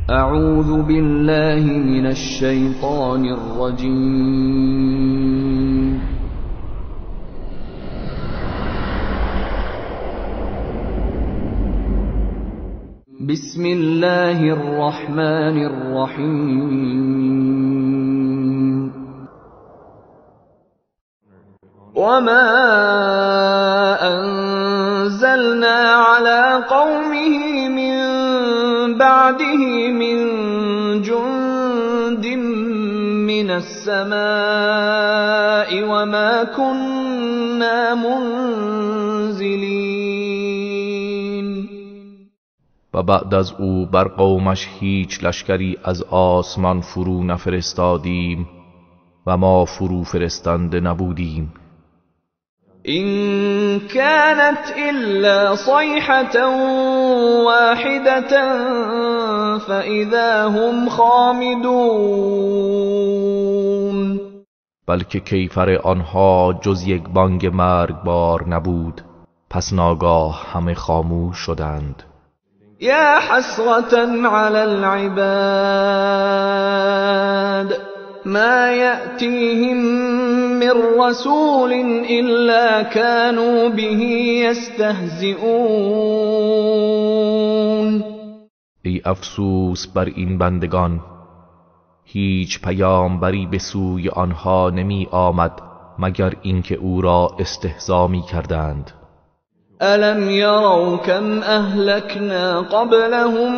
اعوذ بالله من الشیطان الرجیم. بسم الله الرحمن الرحیم. وما أنزلنا على قومه من بعده من جند من السماء وما كنا منزلین. و بعد از او بر قومش هیچ لشکری از آسمان فرو نفرستادیم و ما فرو فرستنده نبودیم. إن كانت إلا صيحة واحدة فإذا هم خامدون. بلکه کیفر آنها جز یک بانگ مرگبار نبود، پس ناگاه همه خاموش شدند. یا حسرة على العباد ما يأتيهم من رسول إلا كانوا به يستهزئون. ای افسوس بر این بندگان، هیچ پیامبری به سوی آنها نمی آمد مگر اینکه او را استهزا می کردند. ألم يروا كم أهلكنا قبلهم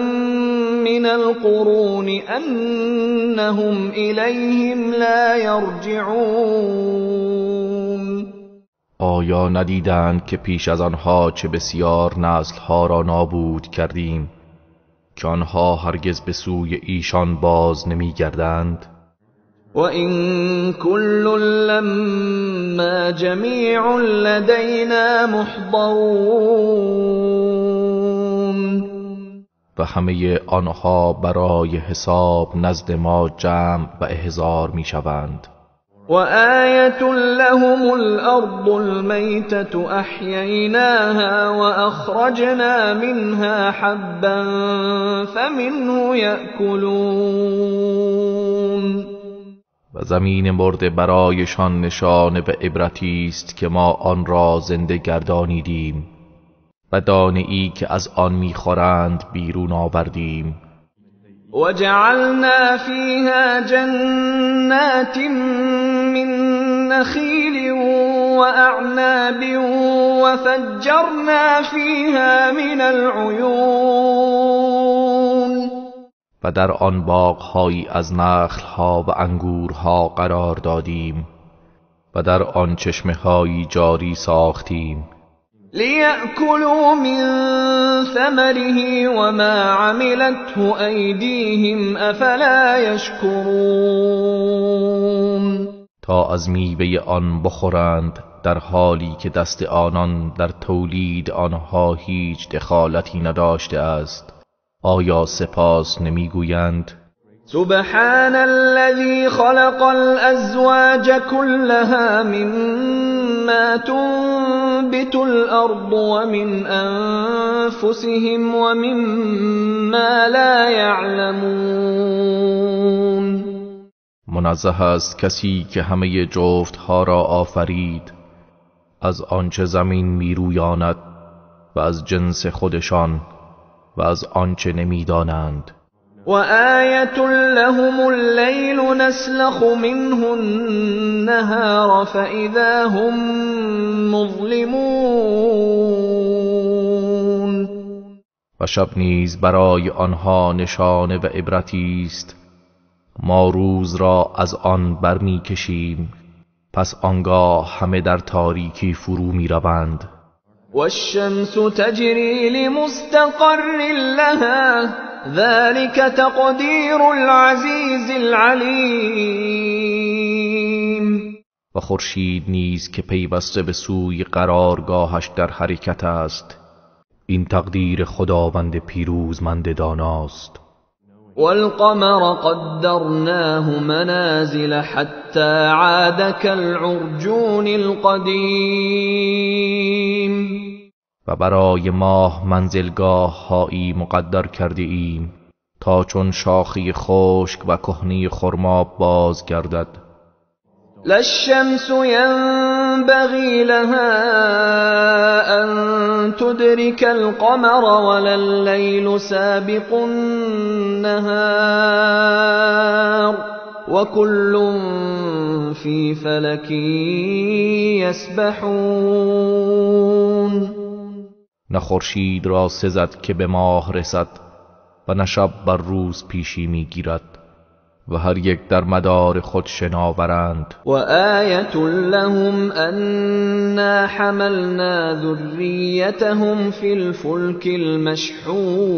من القرون أنهم إليهم لا يرجعون. آیا ندیدند که پیش از آنها چه بسیار نسلها را نابود کردیم که آنها هرگز به سوی ایشان باز نمیگردند؟ وَإِن كُلٌّ لَّمَّا جَمِيعٌ لَّدَيْنَا مُحْضَرُونَ. و همه آنها برای حساب نزد ما جمع و احضار میشوند. وآية لهم الأرض الميتة أحييناها وأخرجنا منها حبا فمنه يأكلون. و زمین مرده برایشان نشانه و عبرتی است که ما آن را زنده گردانیدیم و دانه‌ای که از آن میخورند بیرون آوردیم. وجعلنا فيها جنات من نخیل وأعناب وفجرنا فيها من العیون. و در آن باغهایی از نخلها و انگورها قرار دادیم و در آن چشمه‌هایی جاری ساختیم. لیأکلوا من ثمره وما عملته ایدیهم افلا یشکرون. تا از میوه آن بخورند در حالی که دست آنان در تولید آنها هیچ دخالتی نداشته است. آیا سپاس نمیگویند؟ سبحان الذی خلق الازواج كلها مما تنبت الارض ومن انفسهم ومما لا يعلمون. منزه است کسی که همه جفتها را آفرید، از آنچه زمین میرویاند و از جنس خودشان و از آنچه نمیدانند. وآیة لهم اللیل نسلخ منه النهار فإذا هم مظلمون. و شب نیز برای آنها نشانه و عبرتی است، ما روز را از آن برمی کشیم، پس آنگاه همه در تاریکی فرو می روند. والشمس تجری لمستقر لها ذلك تقدیر العزیز العلیم. و خورشید نیز که پیوسته به سوی قرارگاهش در حرکت است، این تقدیر خداوند پیروزمند داناست. والقمر قدرناه منازل حتی عاد كالعرجون القدیم. و برای ماه منزلگاه هایی مقدر کرده ایم تا چون شاخه خشک و کهنه خرما بازگردد. لا الشمس ينبغي لها أن تدرك القمر ولا الليل سابق النهار وكل في فلك يسبحون. نه خورشید را سزد که به ماه رسد و نه شب بر روز پیشی میگیرد و هر یک در مدار خود شناورند. و آیة لهم أنا حملنا ذریتهم فی الفلک المشحون.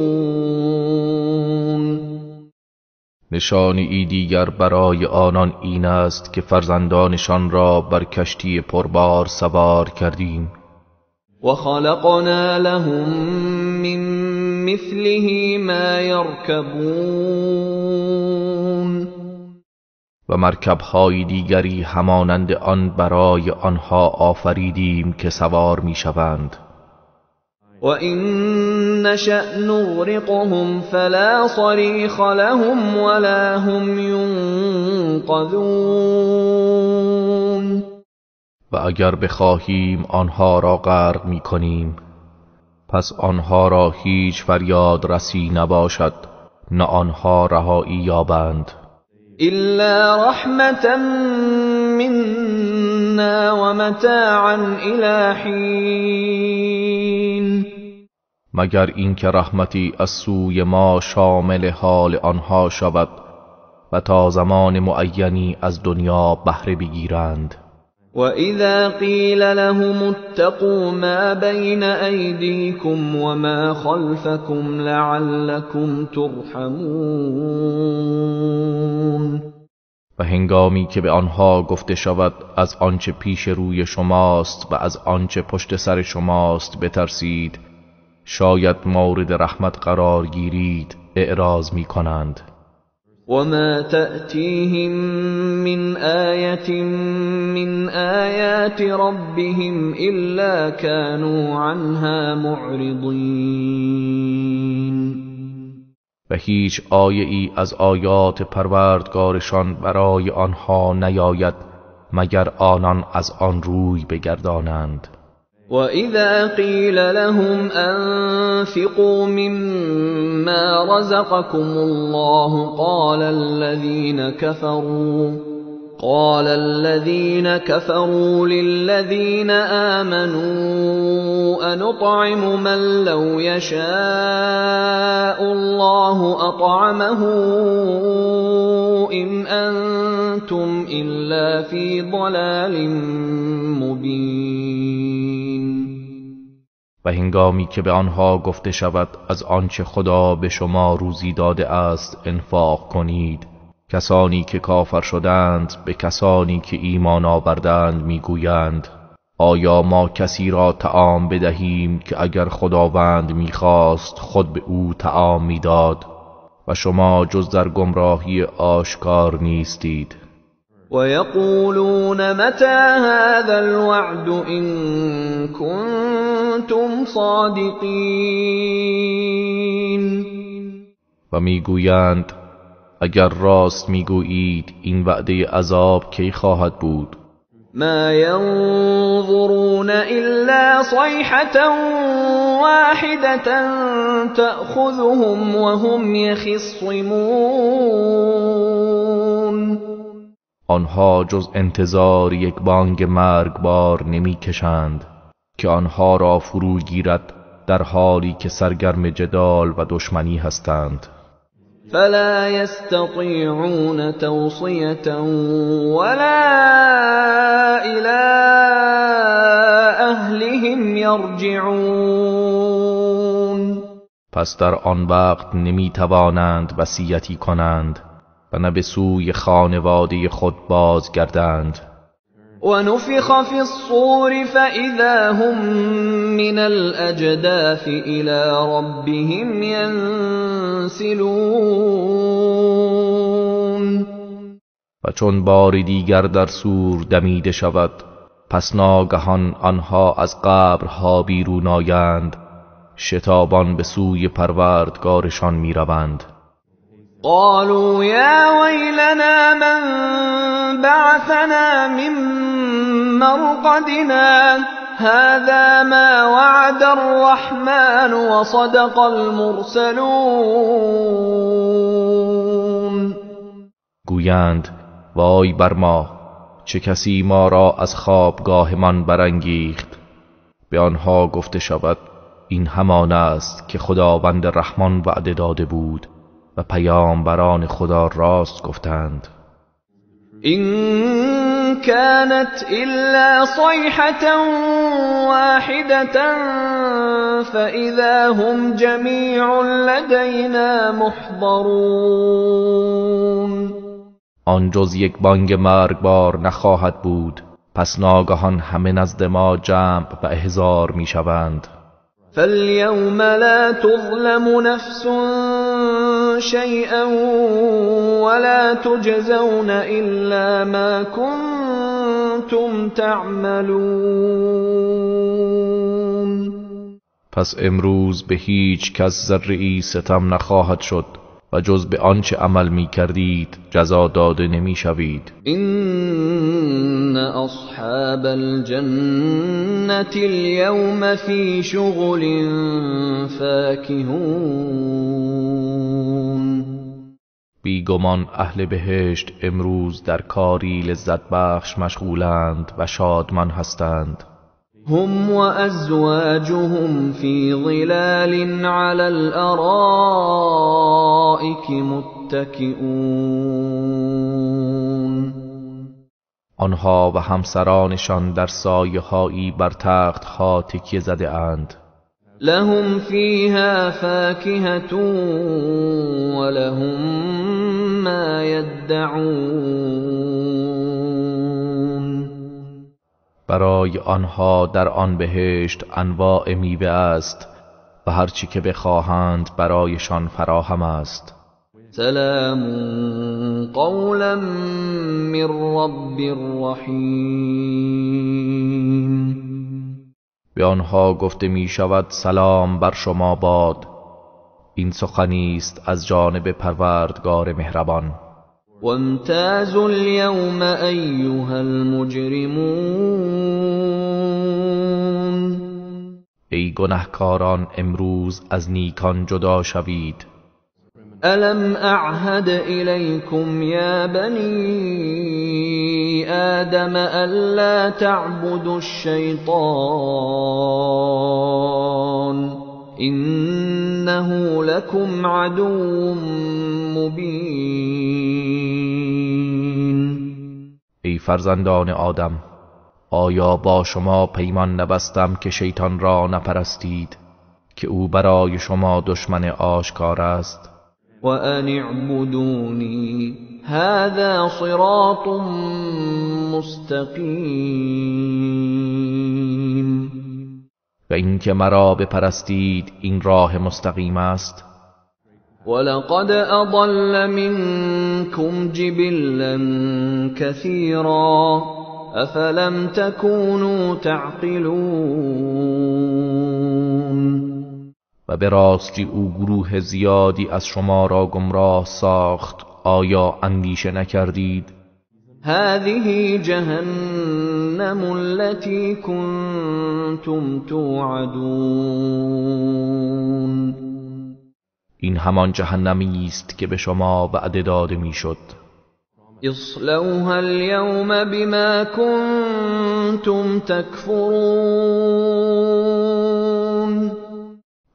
نشانی ای دیگر برای آنان این است که فرزندانشان را بر کشتی پربار سوار کردیم. و خلقنا لهم من مثله ما یرکبون. و مرکبهای دیگری همانند آن برای آنها آفریدیم که سوار میشوند. و این نشأ نغرقهم فلا صریخ لهم ولا هم ینقذون. و اگر بخواهیم آنها را غرق میکنیم، پس آنها را هیچ فریاد رسی نباشد، نه آنها رهایی یابند. الا رحمة منا ومتاعا الی حین. مگر اینکه رحمتی از سوی ما شامل حال آنها شود و تا زمان معینی از دنیا بهره بگیرند. وَإِذَا قِيلَ لَهُمُ اتَّقُوا مَا بَيْنَ أَيْدِيكُمْ وَمَا خَلْفَكُمْ لَعَلَّكُمْ تُرْحَمُونَ. و هنگامی که به آنها گفته شود از آنچه پیش روی شماست و از آنچه پشت سر شماست بترسید، شاید مورد رحمت قرار گیرید، اعراض می کنند. وما تأتيهم من آية من آيات ربهم إلا كانوا عنها معرضين. و هیچ آیه ای از آیات پروردگارشان برای آنها نیاید مگر آنان از آن روی بگردانند. وَإِذَا قِيلَ لَهُمْ أَنفِقُوا مِمَّا رَزَقَكُمُ اللَّهُ قَالَ الَّذِينَ كَفَرُوا لِلَّذِينَ آمَنُوا أَنُطْعِمُ مَن لَّوْ يَشَاءُ اللَّهُ أَطْعَمَهُ إِنْ أَنتُمْ إِلَّا فِي ضَلَالٍ مُّبِينٍ. و هنگامی که به آنها گفته شود از آنچه خدا به شما روزی داده است انفاق کنید، کسانی که کافر شدند به کسانی که ایمان آوردند میگویند آیا ما کسی را طعام بدهیم که اگر خداوند میخواست خود به او طعام میداد و شما جز در گمراهی آشکار نیستید. و یقولون متی هذا الوعد ان کنتم صادقین. و میگویند اگر راست میگویید این وعده عذاب کی خواهد بود؟ ما ينظرون الا صيحة واحدة تأخذهم وهم يخصمون. آنها جز انتظار یک بانگ مرگبار نمیکشند که آنها را فرو گیرد در حالی که سرگرم جدال و دشمنی هستند. فلا يستطيعون توصية ولا إلى أهلهم يرجعون. پس در آن وقت نمی توانند وصیتی کنند و نه به سوی خانواده خود بازگردند. ونفخ في الصور فإذا هم من الأجداث إلى ربهم ينسلون. و چون بار دیگر در صور دمیده شود پس ناگهان آنها از قبرها بیرون آیند، شتابان به سوی پروردگارشان میروند. قالوا یا ویلنا من بعثنا من مرقدنا هذا ما وعد الرحمن وصدق المرسلون. گویند وای بر ما، چه کسی ما را از خوابگاهمان برانگیخت؟ به آنها گفته شود این همان است که خداوند رحمان وعده داده بود و پیامبران خدا راست گفتند. این كانت الا صیحة واحدة فإذا هم جمیع لدینا محضرون. آن جز یک بانگ مرگبار نخواهد بود، پس ناگهان همه نزد ما جمع و احضار میشوند. فاليوم لا تظلم نفس شيئا ولا تجزون إلا ما كنتم تعملون. پس امروز به هیچ کس ذره‌ای ستم نخواهد شد و جز به آنچه عمل می کردید جزا داده نمی شوید. این اصحاب الجنة اليوم فی شغل فاکهون. بیگمان اهل بهشت امروز در کاری لذت بخش مشغولند و شادمان هستند. هم وأزواجهم في ظلال على الأرائك متكئون. آنها و همسرانشان در سایه‌هایی بر تخت‌ها تکیه زده اند. لهم فيها فاكهة ولهم ما يدعون. برای آنها در آن بهشت انواع میوه است و هرچی که بخواهند برایشان فراهم است. سلام قولا من رب رحیم. به آنها گفته می شود سلام بر شما باد، این سخنی است از جانب پروردگار مهربان. وامتازوا اليوم ایها المجرمون. ای گنهکاران امروز از نیکان جدا شوید. الم اعهد الیکم یا بنی آدم الا تعبدوا الشیطان انه لکم عدو مبین. ای فرزندان آدم، آیا با شما پیمان نبستم که شیطان را نپرستید که او برای شما دشمن آشکار است؟ و ان اعبدونی هذا صراط مستقیم. و اینکه مرا بپرستید این راه مستقیم است. ولقد اضل منكم جبلا كثيرا افلم تكونوا تعقلون. و به راستی او گروه زیادی از شما را گمراه ساخت، آیا اندیشه نکردید؟ هذه جهنم التي كنتم توعدون. این همان جهنمی است که به شما وعده داده میشد. اصلوها اليوم بما كنتم تکفرون.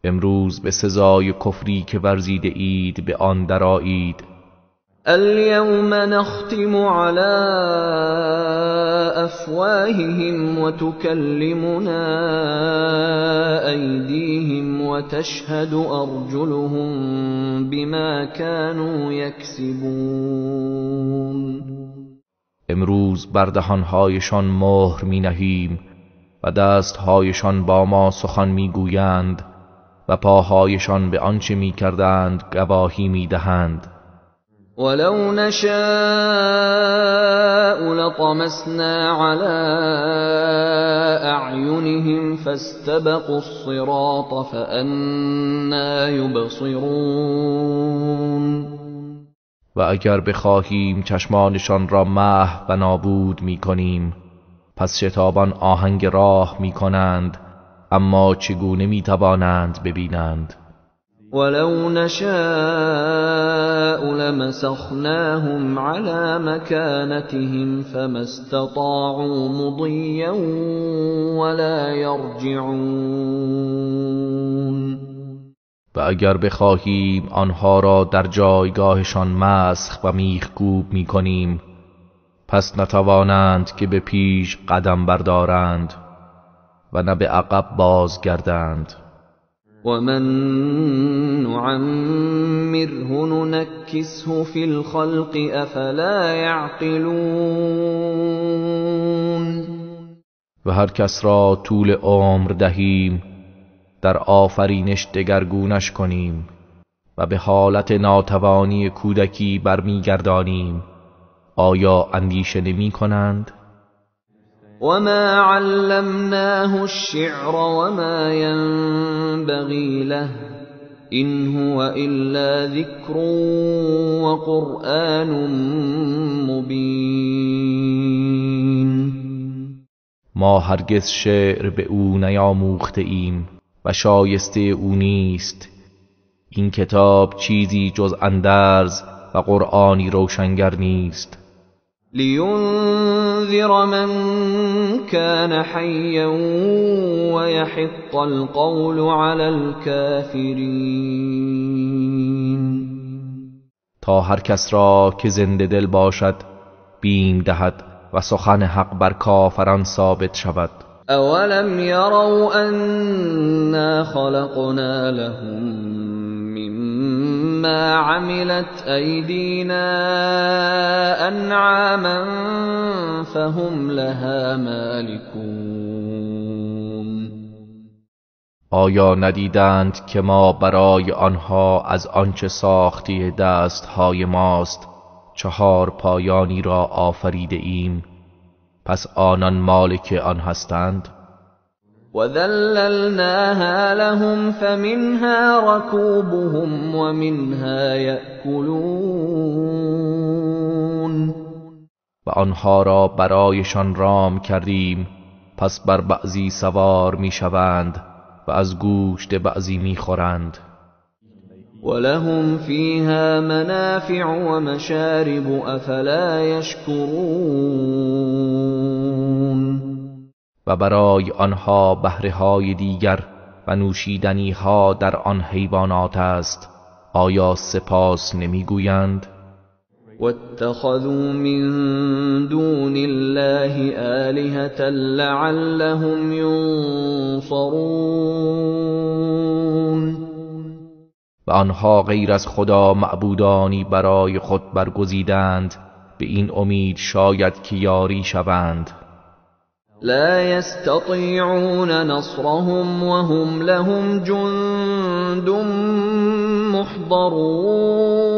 امروز به سزای کفری که ورزیده اید به آن درآیید. اليوم نختم على افواههم وتكلمنا ایدیهم وتشهد ارجلهم بما كانوا یکسبون. امروز بر دهانهایشان مهر می نهیم و دستهایشان با ما سخن می گویند و پاهایشان به آنچه می کردند گواهی می دهند. ولو نشاء لطمسنا على اعینهم فاستبقوا الصراط فأنى یبصرون. و اگر بخواهیم چشمانشان را محو و نابود میکنیم، پس شتابان آهنگ راه میکنند، اما چگونه میتوانند ببینند؟ ولو نشاء لمسخناهم على مكانتهم فما استطاعوا مضيا ولا يرجعون. و اگر بخواهیم آنها را در جایگاهشان مسخ و میخکوب میکنیم، پس نتوانند که به پیش قدم بردارند و نه به عقب بازگردند. ومن نعمره ننكسه في الخلق افلا يعقلون. و هر کس را طول عمر دهیم، در آفرینش دگرگونش کنیم و به حالت ناتوانی کودکی برمیگردانیم، آیا اندیشه نمی کنند؟ وما علمناه الشعر وما ينبغي له إن هو إلا ذكر وقرآن مبين. ما هرگز شعر به او نیاموخته ایم و شایسته او نیست. این کتاب چیزی جز اندرز و قرآنی روشنگر نیست. لینذر من كان حیا ویحق القول علی الكافرین. تا هر کس را که زنده دل باشد بیم دهد و سخن حق بر کافران ثابت شود. اولم یروا انا خلقنا لهم مما عملت ایدینا انعاما فهم لها مالکون. آیا ندیدند که ما برای آنها از آنچه ساخته دستهای ماست چهار پایانی را آفریده ایم، پس آنان مالک آن هستند؟ وذللناها لهم فمنها ركوبهم ومنها یأکلون. و آنها را برایشان رام کردیم، پس بر بعضی سوار میشوند و از گوشت بعضی میخورند. ولهم فیها منافع ومشارب افلا یشکرون. و برای آنها بهره‌های دیگر و نوشیدنی‌ها در آن حیوانات است، آیا سپاس نمیگویند؟ واتخذوا من دون الله آلهة لعلهم ینصرون. و آنها غیر از خدا معبودانی برای خود برگزیدند، به این امید شاید که یاری شوند. لا يستطيعون نصرهم وهم لهم جند محضرون.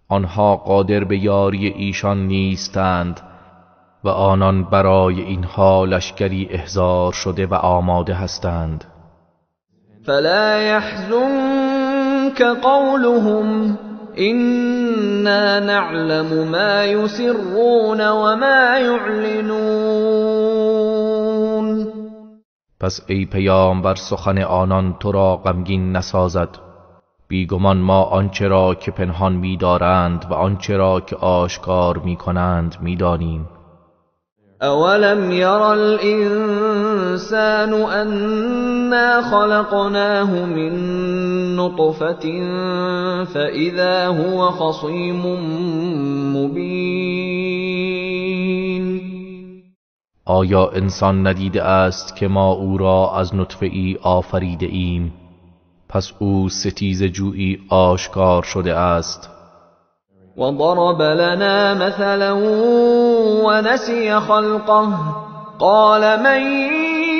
آنها قادر به یاری ایشان نیستند و آنان برای اینها لشکری احضار شده و آماده هستند. فلا يحزنك قولهم إنا نعلم ما يسرون وما يعلنون. پس ای پیامبر سخن آنان تو را غمگین نسازد، بیگمان ما آنچه را که پنهان می‌دارند و آنچه را که آشکار می‌کنند می‌دانیم. اولم یر الانسان انا خلقناه من نطفة فاذا هو خصیم مبین. آیا انسان ندیده است که ما او را از نطفه ای آفریده ایم، پس او ستیز جویی آشکار شده است. وضرب لنا مثلا ونسي خلقه قال من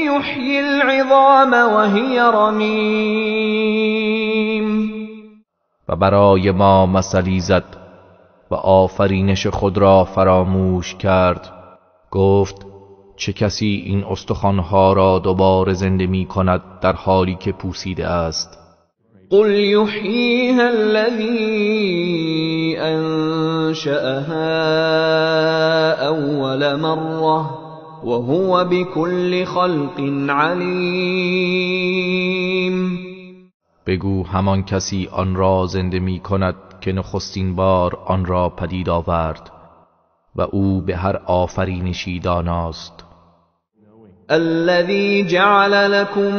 يحيي العظام وهي رمیم. و برای ما مثلی زد و آفرینش خود را فراموش کرد، گفت چه کسی این استخوانها را دوباره زنده می کند در حالی که پوسیده است؟ قل يحييها الذي أنشأها أول مرة وهو بكل خلق علیم. بگو همان کسی آن را زنده می کند که نخستین بار آن را پدید آورد و او به هر آفرینشی داناست. الذي جعل لكم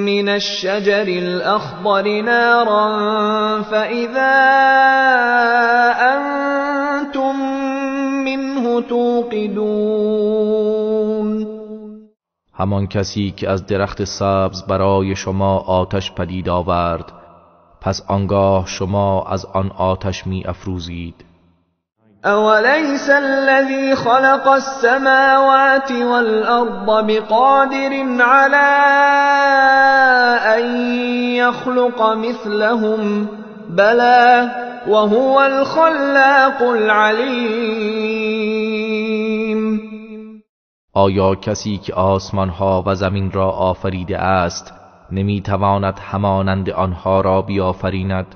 من الشجر الأخضر نارا فإذا أنتم منه توقدون. همان کسی که از درخت سبز برای شما آتش پدید آورد، پس آنگاه شما از آن آتش می افروزید. أوليس الذي خلق السماوات والأرض بقادر على أن يخلق مثلهم بلى وهو الخلاق العليم. آیا کسی که آسمانها و زمین را آفریده است نمیتواند همانند آنها را بیافریند؟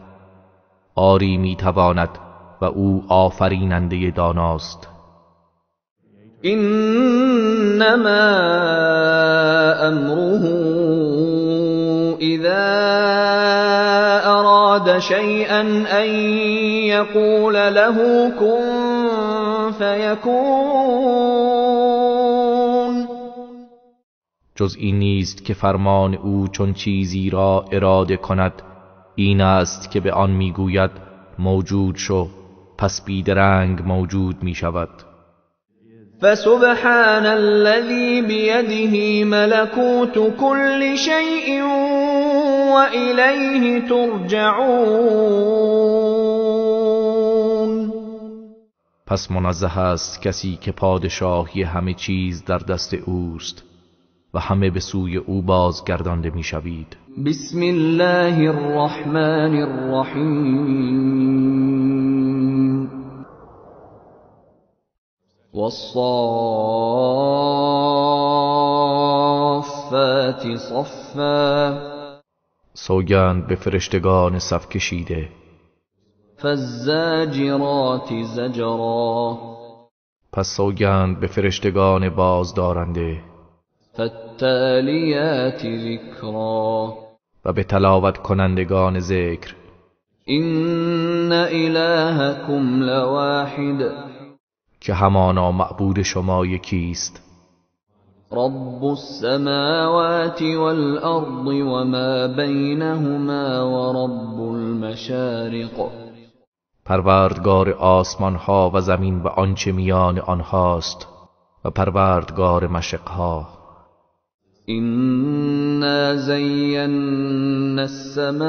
آری میتواند و او آفریننده داناست. انما امره اذا اراد شیئا ان یقول له کن فیکون. جز این نیست که فرمان او چون چیزی را اراده کند این است که به آن میگوید موجود شو، پس بیدرنگ موجود می شود. فسبحان الذی بیده ملکوت کل شیء و الیه ترجعون. پس منزه است کسی که پادشاهی همه چیز در دست اوست و همه به سوی او بازگردانده می شوید. بسم الله الرحمن الرحیم. والصافات صفا. سوگند به فرشتگان صف کشیده. فالزاجرات زجرا. پس سوگند به فرشتگان بازدارنده. فالتالیات ذکرا. و به تلاوت کنندگان ذکر. این الهکم لواحد. که همانا معبود شما یکیست. رب السماوات والارض وما بینهما ورب المشارق. پروردگار آسمان ها و زمین و آنچه میان آنهاست و پروردگار مشرقها. إنا زينا السماء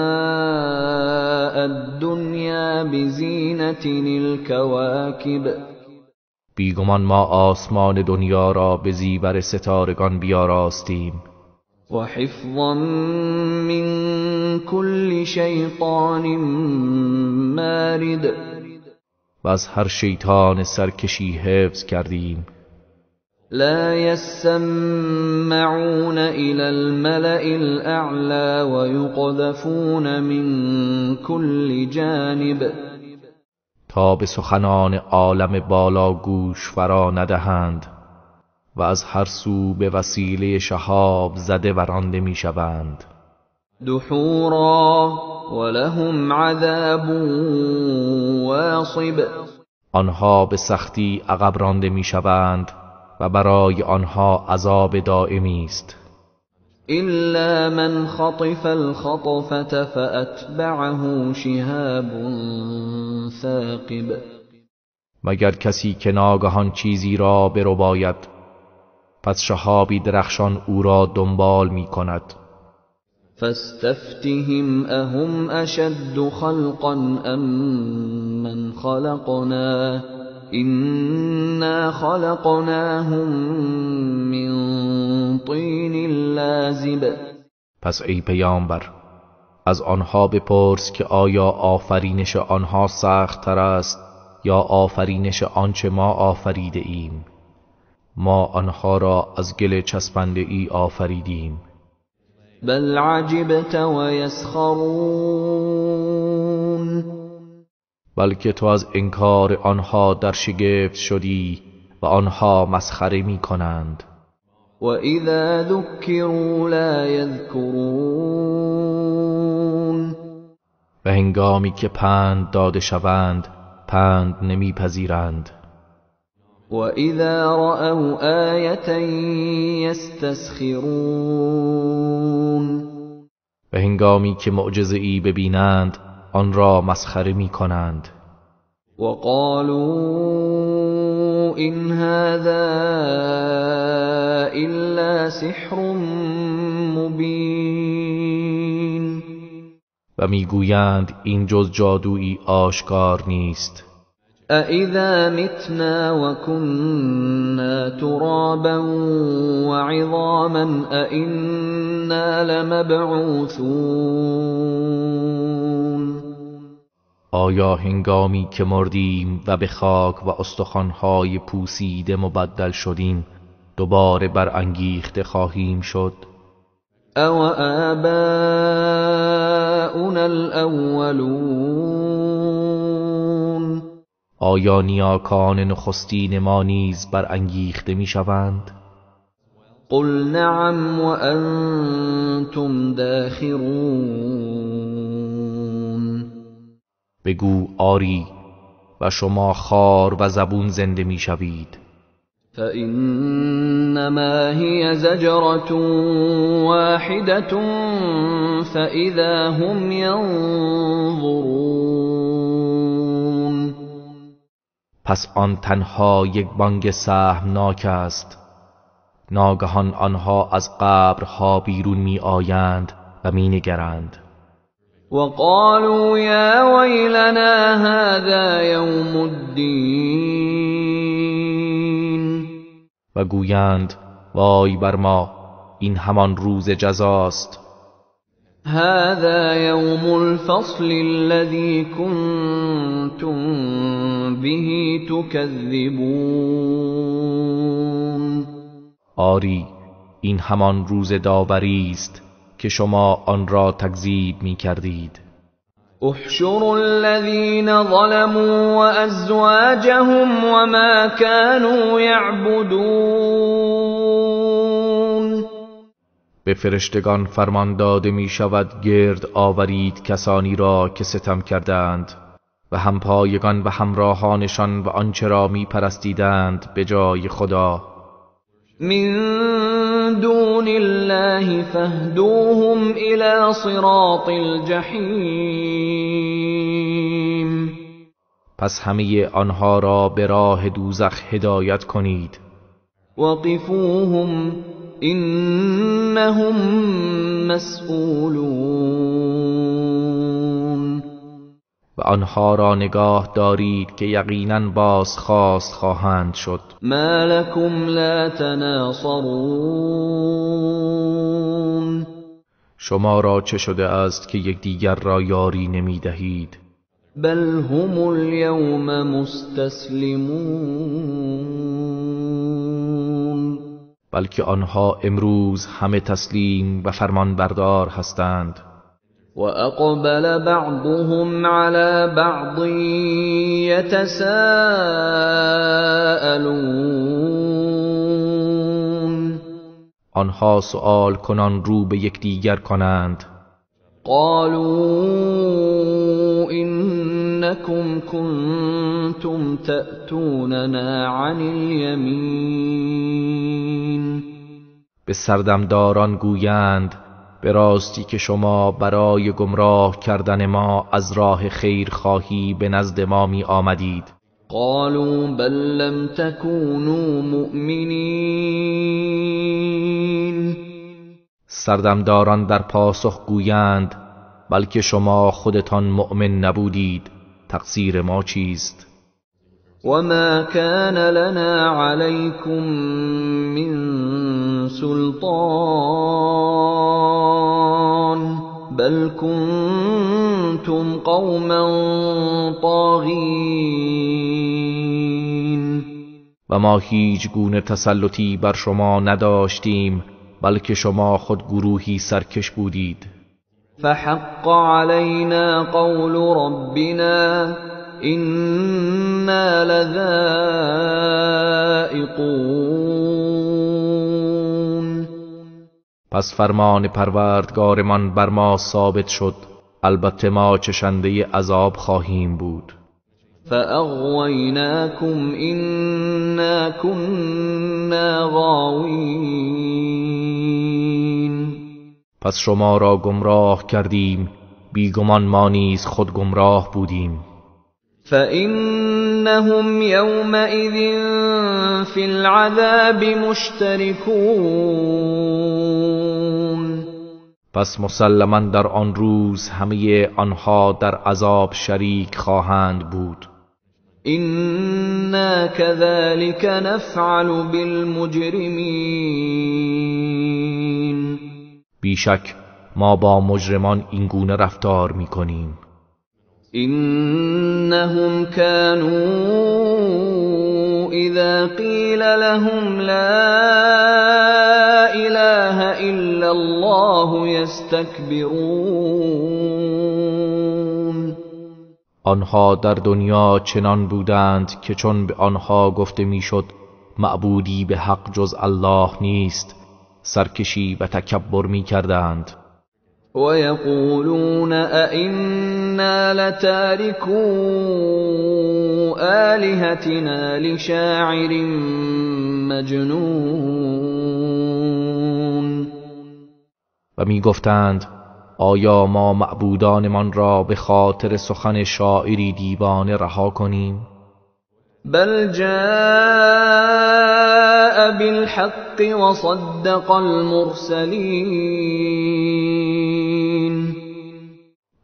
الدنيا بزينة الكواكب. بیگمان ما آسمان دنیا را به زیور ستارگان بیاراستیم. وحفظا من كل شیطان مارد. و از هر شیطان سرکشی حفظ کردیم. لا يسمعون إلى الملأ الأعلى ويقذفون من كل جانب. تا به سخنان عالم بالا گوش فرا ندهند و از هر سو به وسیله شهاب زده و رانده می شوند. دحورا ولهم عذاب واصب. آنها به سختی عقب رانده می شوند و برای آنها عذاب دائمی است. إلا من خطف الخطفة فأتبعه شهاب ثاقب. مگر کسی که ناگهان چیزی را برباید، پس شهابی درخشان او را دنبال می کند. فاستفتهم أهم أشد خلقا أم من خلقنا إنا خلقناهم من طین لازب. پس ای پیامبر از آنها بپرس که آیا آفرینش آنها سخت تر است یا آفرینش آنچه ما آفریده ایم؟ ما آنها را از گل چسبنده ای آفریدیم. بل عجبت ويسخرون. بلکه تو از انکار آنها در شگفت شدی و آنها مسخره می کنند. وإذا ذكروا لا يذكرون. و هنگامی که پند داده شوند پند نمیپذیرند. وإذا رأوا آية يستسخرون. و هنگامی که معجزه‌ای ببینند آن را مسخره میکنند. وقالوا إن هذا إلا سحر مبين. و میگویند این جز جادویی آشکار نیست. أإذا متنا وكنا ترابا وعظاما أإنا لمبعوثون. آیا هنگامی که مردیم و به خاک و استخوان‌های پوسیده مبدل شدیم دوباره برانگیخته خواهیم شد؟ أو آباؤنا الأولون. آیا نیاکان نخستین ما نیز برانگیخته میشوند؟ قل نعم وأنتم داخرون. بگو آری و شما خار و زبون زنده میشوید. فإنما هي زجرة واحدة فإذا هم ينظرون. پس آن تنها یک بانگ سهمناک است، ناگهان آنها از قبرها بیرون می آیند و می نگرند. وقالوا یا ویلنا هذا یوم الدین. و گویند وای بر ما، این همان روز جزاست. هذا یوم الفصل الذی کنتم به تکذبون. آری این همان روز داوری است که شما آن را تکذیب می کردید. احشروا الذین ظلموا وازواجهم وما كانوا یعبدون. به فرشتگان فرمان داده می شود گرد آورید کسانی را که ستم کردند و همپایگان و همراهانشان و آنچه را می پرستیدند به جای خدا. من دون الله فاهدوهم الى صراط الجحیم. پس همه آنها را به راه دوزخ هدایت کنید. وقفوهم انهم مسئولون. و آنها را نگاه دارید که یقینا بازخواست خواهند شد. ما لكم لا تناصرون. شما را چه شده است که یکدیگر را یاری نمی دهید؟ بل هم اليوم مستسلمون. بلکه آنها امروز همه تسلیم و فرمانبردار هستند. وأقبل بعضهم على بعض يتساءلون. آنها سؤال کنان رو به یکدیگر کنند. قالوا إنكم كنتم تأتوننا عن اليمين. به سردمداران گویند به راستی که شما برای گمراه کردن ما از راه خیر خواهی به نزد ما می آمدید. قالوا بل لم تكونوا مؤمنین. سردمداران در پاسخ گویند بلکه شما خودتان مؤمن نبودید، تقصیر ما چیست؟ وما كان لنا عليكم من سلطان بل كنتم قوما طاغين. و ما هیچ گونه تسلطی بر شما نداشتیم، بلکه شما خود گروهی سرکش بودید. فحق علينا قول ربنا إنا لذائقون. پس فرمان پروردگارمان بر ما ثابت شد، البته ما چشنده عذاب خواهیم بود. فأغویناکم إنا كنا غاوین. پس شما را گمراه کردیم، بیگمان ما نیز خود گمراه بودیم. فإنهم يومئذ في العذاب مشتركون. پس مسلما در آن روز همه آنها در عذاب شریک خواهند بود. إنا كذلك نفعل بالمجرمین. بیشک ما با مجرمان این گونه رفتار میکنیم. إنهم كانوا إذا قيل لهم لا إله إلا الله يستكبرون. آنها در دنیا چنان بودند که چون به آنها گفته میشد معبودی به حق جز الله نیست، سرکشی و تکبر میکردند. ويقولون أئنا لتاركو آلهتنا لشاعر مجنون. و می گفتند آیا ما معبودانمان را به خاطر سخن شاعری دیوانه رها کنیم؟ بل جاء بالحق وصدق المرسلین.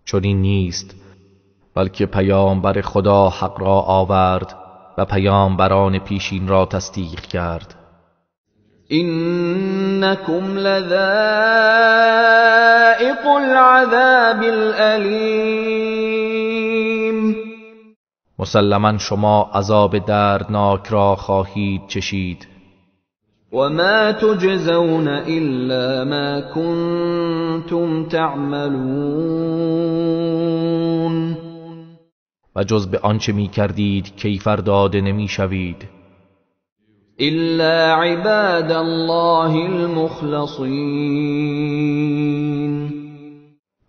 چنین نیست، بلکه پیامبر خدا حق را آورد و پیامبران پیشین را تصدیق کرد. انکم لذائق العذاب الالیم. مسلما شما عذاب دردناک را خواهید چشید. وما تجزون الا ما كنتم تعملون. و جز به آنچه می کردید کیفر داده نمی شوید. الا عباد الله المخلصین.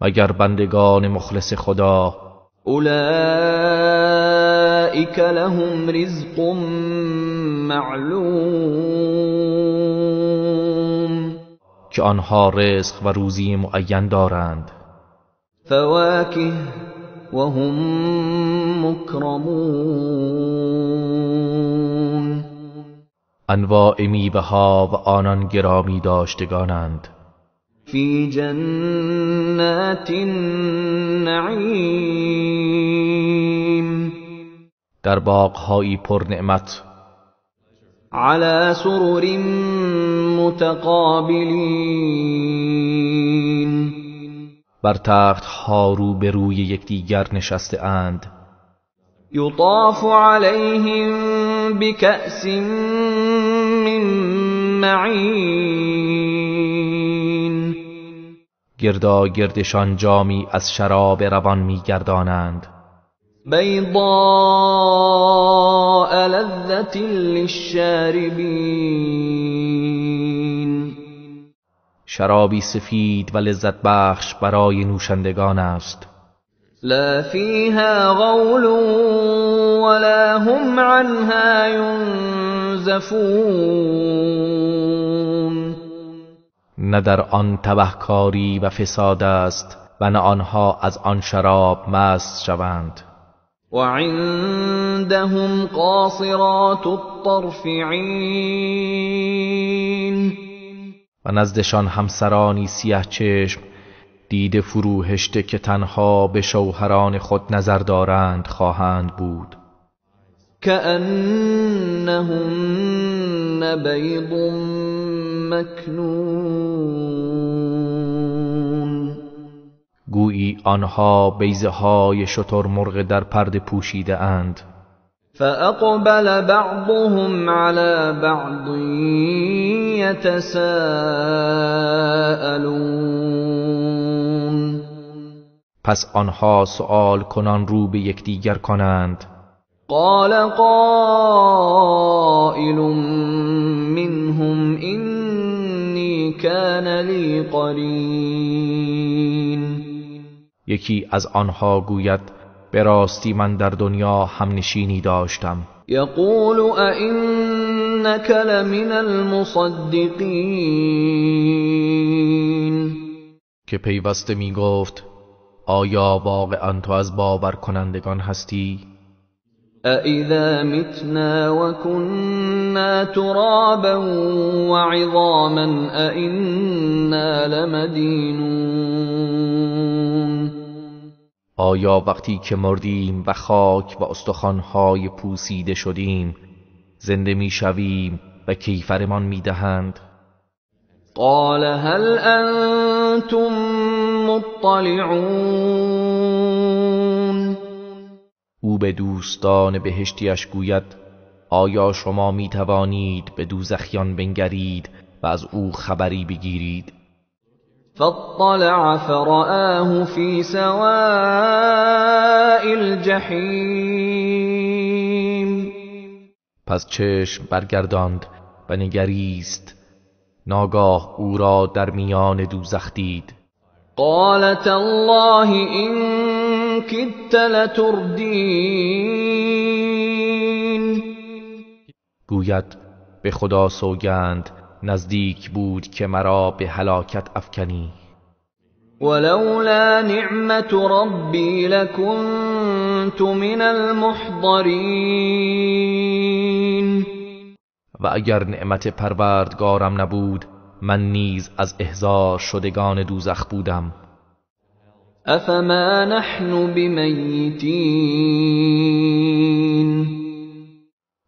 مگر بندگان مخلص خدا. اولئک لهم رزق معلوم. که آنها رزق و روزی معین دارند. فواکه وهم مکرمون. انواع میوه ها و آنان گرامی داشتگانند. فی جنات النعیم. در باغ‌هایی پر نعمت. علی سرر متقابلین. بر تخت ها رو به روی یکدیگر نشسته اند. یطاف علیهم بکأس من معین. گردا گردشان جامی از شراب روان میگردانند. بیضاء لذة للشاربین. شرابی سفید و لذت بخش برای نوشندگان است. لا فیها غول ولا هم عنها ینزفون. نه در آن تبهکاری و فساد است و نه آنها از آن شراب مست شوند. وعندهم قاصرات الطرف عین. و نزدشان همسرانی سیه چشم دیده فروهشته که تنها به شوهران خود نظر دارند خواهند بود. كأنهن بيض مكنون. گویی آنها بیضه های شترمرغ در پرده پوشیده اند. فأقبل بعضهم على بعض يتساءلون. پس آنها سؤال کنان رو به یکدیگر کنند. قال قائل منهم إني كان لي قرين. یکی از آنها گوید به راستی من در دنیا همنشینی داشتم. یقول أئنك لمن المصدقین. که پیوسته می گفت آیا واقعا تو از باور کنندگان هستی؟ أَإِذَا مِتْنَا وَكُنَّا تُرَابًا وَعِظَامًا أَإِنَّا لَمَدِينُونَ. آیا وقتی که مردیم و خاک و استخوان‌های پوسیده شدیم زنده می‌شویم و کیفرمان می‌دهند؟ قال هل أنتم مطلعون. او به دوستان بهشتیش گوید آیا شما می توانید به دوزخیان بنگرید و از او خبری بگیرید؟ فاطلع فرآه فی سواء الجحیم. پس چشم برگرداند و نگریست، ناگاه او را در میان دوزخ دید. قال تالله إن كدت لتردین. گوید به خدا سوگند نزدیک بود که مرا به هلاکت افکنی. ولولا نعمت ربی لکنت من المحضرین. و اگر نعمت پروردگارم نبود من نیز از احضار شدگان دوزخ بودم. افما نحن بمیتین.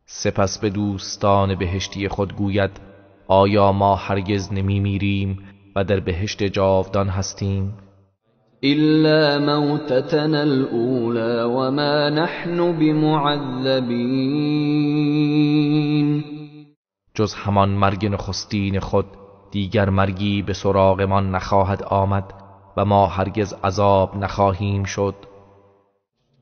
سپس به دوستان بهشتی خود گوید آیا ما هرگز نمی میریم و در بهشت جاودان هستیم؟ الا موتتنا الاولی وما نحن بمعذبین. جز همان مرگ نخستین خود دیگر مرگی به سراغمان نخواهد آمد و ما هرگز عذاب نخواهیم شد.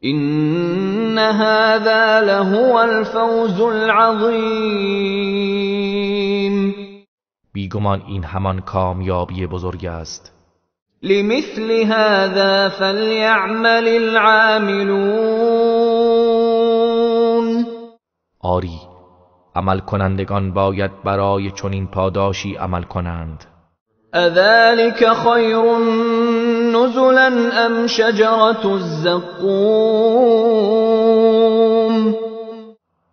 إن هذا لهو الفوز العظیم. بیگمان این همان کامیابی بزرگ است. لمثل هذا فلیعمل العاملون. آری، عمل کنندگان باید برای چنین پاداشی عمل کنند. اذلك خیر نزلا ام شجرة الزقوم.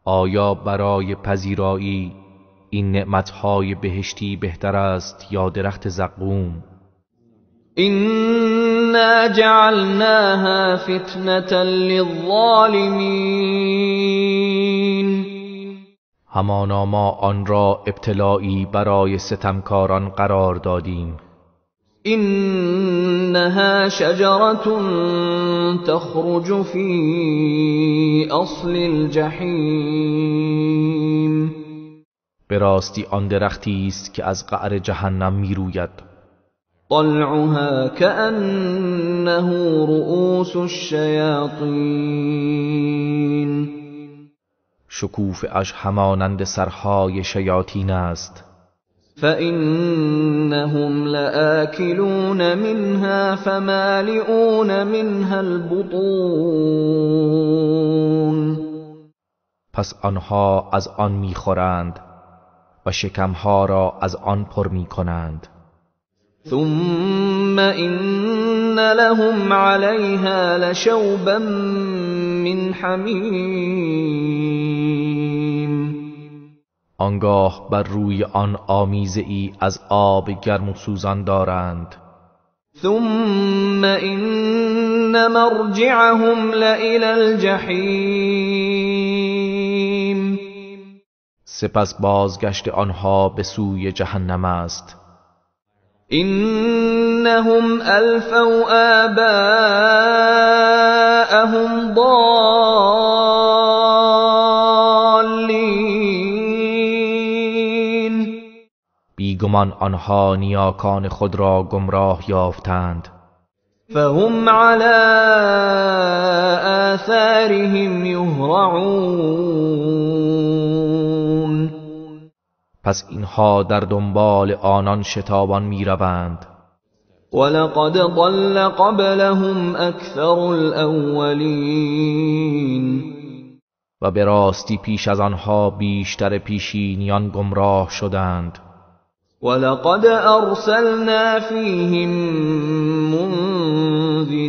آیا برای پذیرایی این نعمتهای بهشتی بهتر است یا درخت زقوم؟ إنا جعلناها فتنة للظالمین. همانا ما آن را ابتلایی برای ستمکاران قرار دادیم. إنها شجرة تخرج في أصل الجحیم. به راستی آن درختی است که از قعر جهنم میروید. طلعها كأنه رؤوس الشیاطین. شکوفه اش همانند سرهای شیاطین است. فإنهم لآکلون منها فمالئون منها البطون. پس آنها از آن میخورند و شکمها را از آن پر میکنند. ثم إن لهم عليها لشوبا من حمیم. آنگاه بر روی آن آمیزه ای از آب گرم و سوزان دارند. ثم إن مرجعهم لإلى الجحیم. سپس بازگشت آنها به سوی جهنم است. إنهم ألفوا آباءهم ضالین. بیگمان آنها نیاکان خود را گمراه یافتند. فهم على آثارهم یهرعون. پس اینها در دنبال آنان شتابان میروند. ولقد ضل قبلهم اکثر الاولین. و به راستی پیش از آنها بیشتر پیشینیان گمراه شدند. ولقد ارسلنا فیهم منذرین.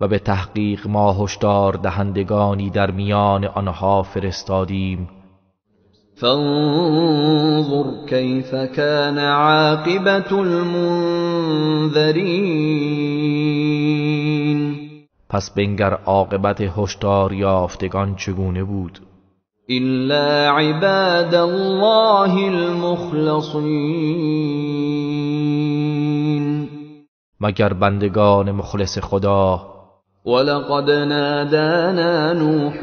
و به تحقیق ما هشدار دهندگانی در میان آنها فرستادیم. فانظر کیف کان عاقبة المنذرین. پس بنگر عاقبت هشدار یافتگان چگونه بود. الا عباد الله المخلصین. مگر بندگان مخلص خدا. ولقد نادانا نوح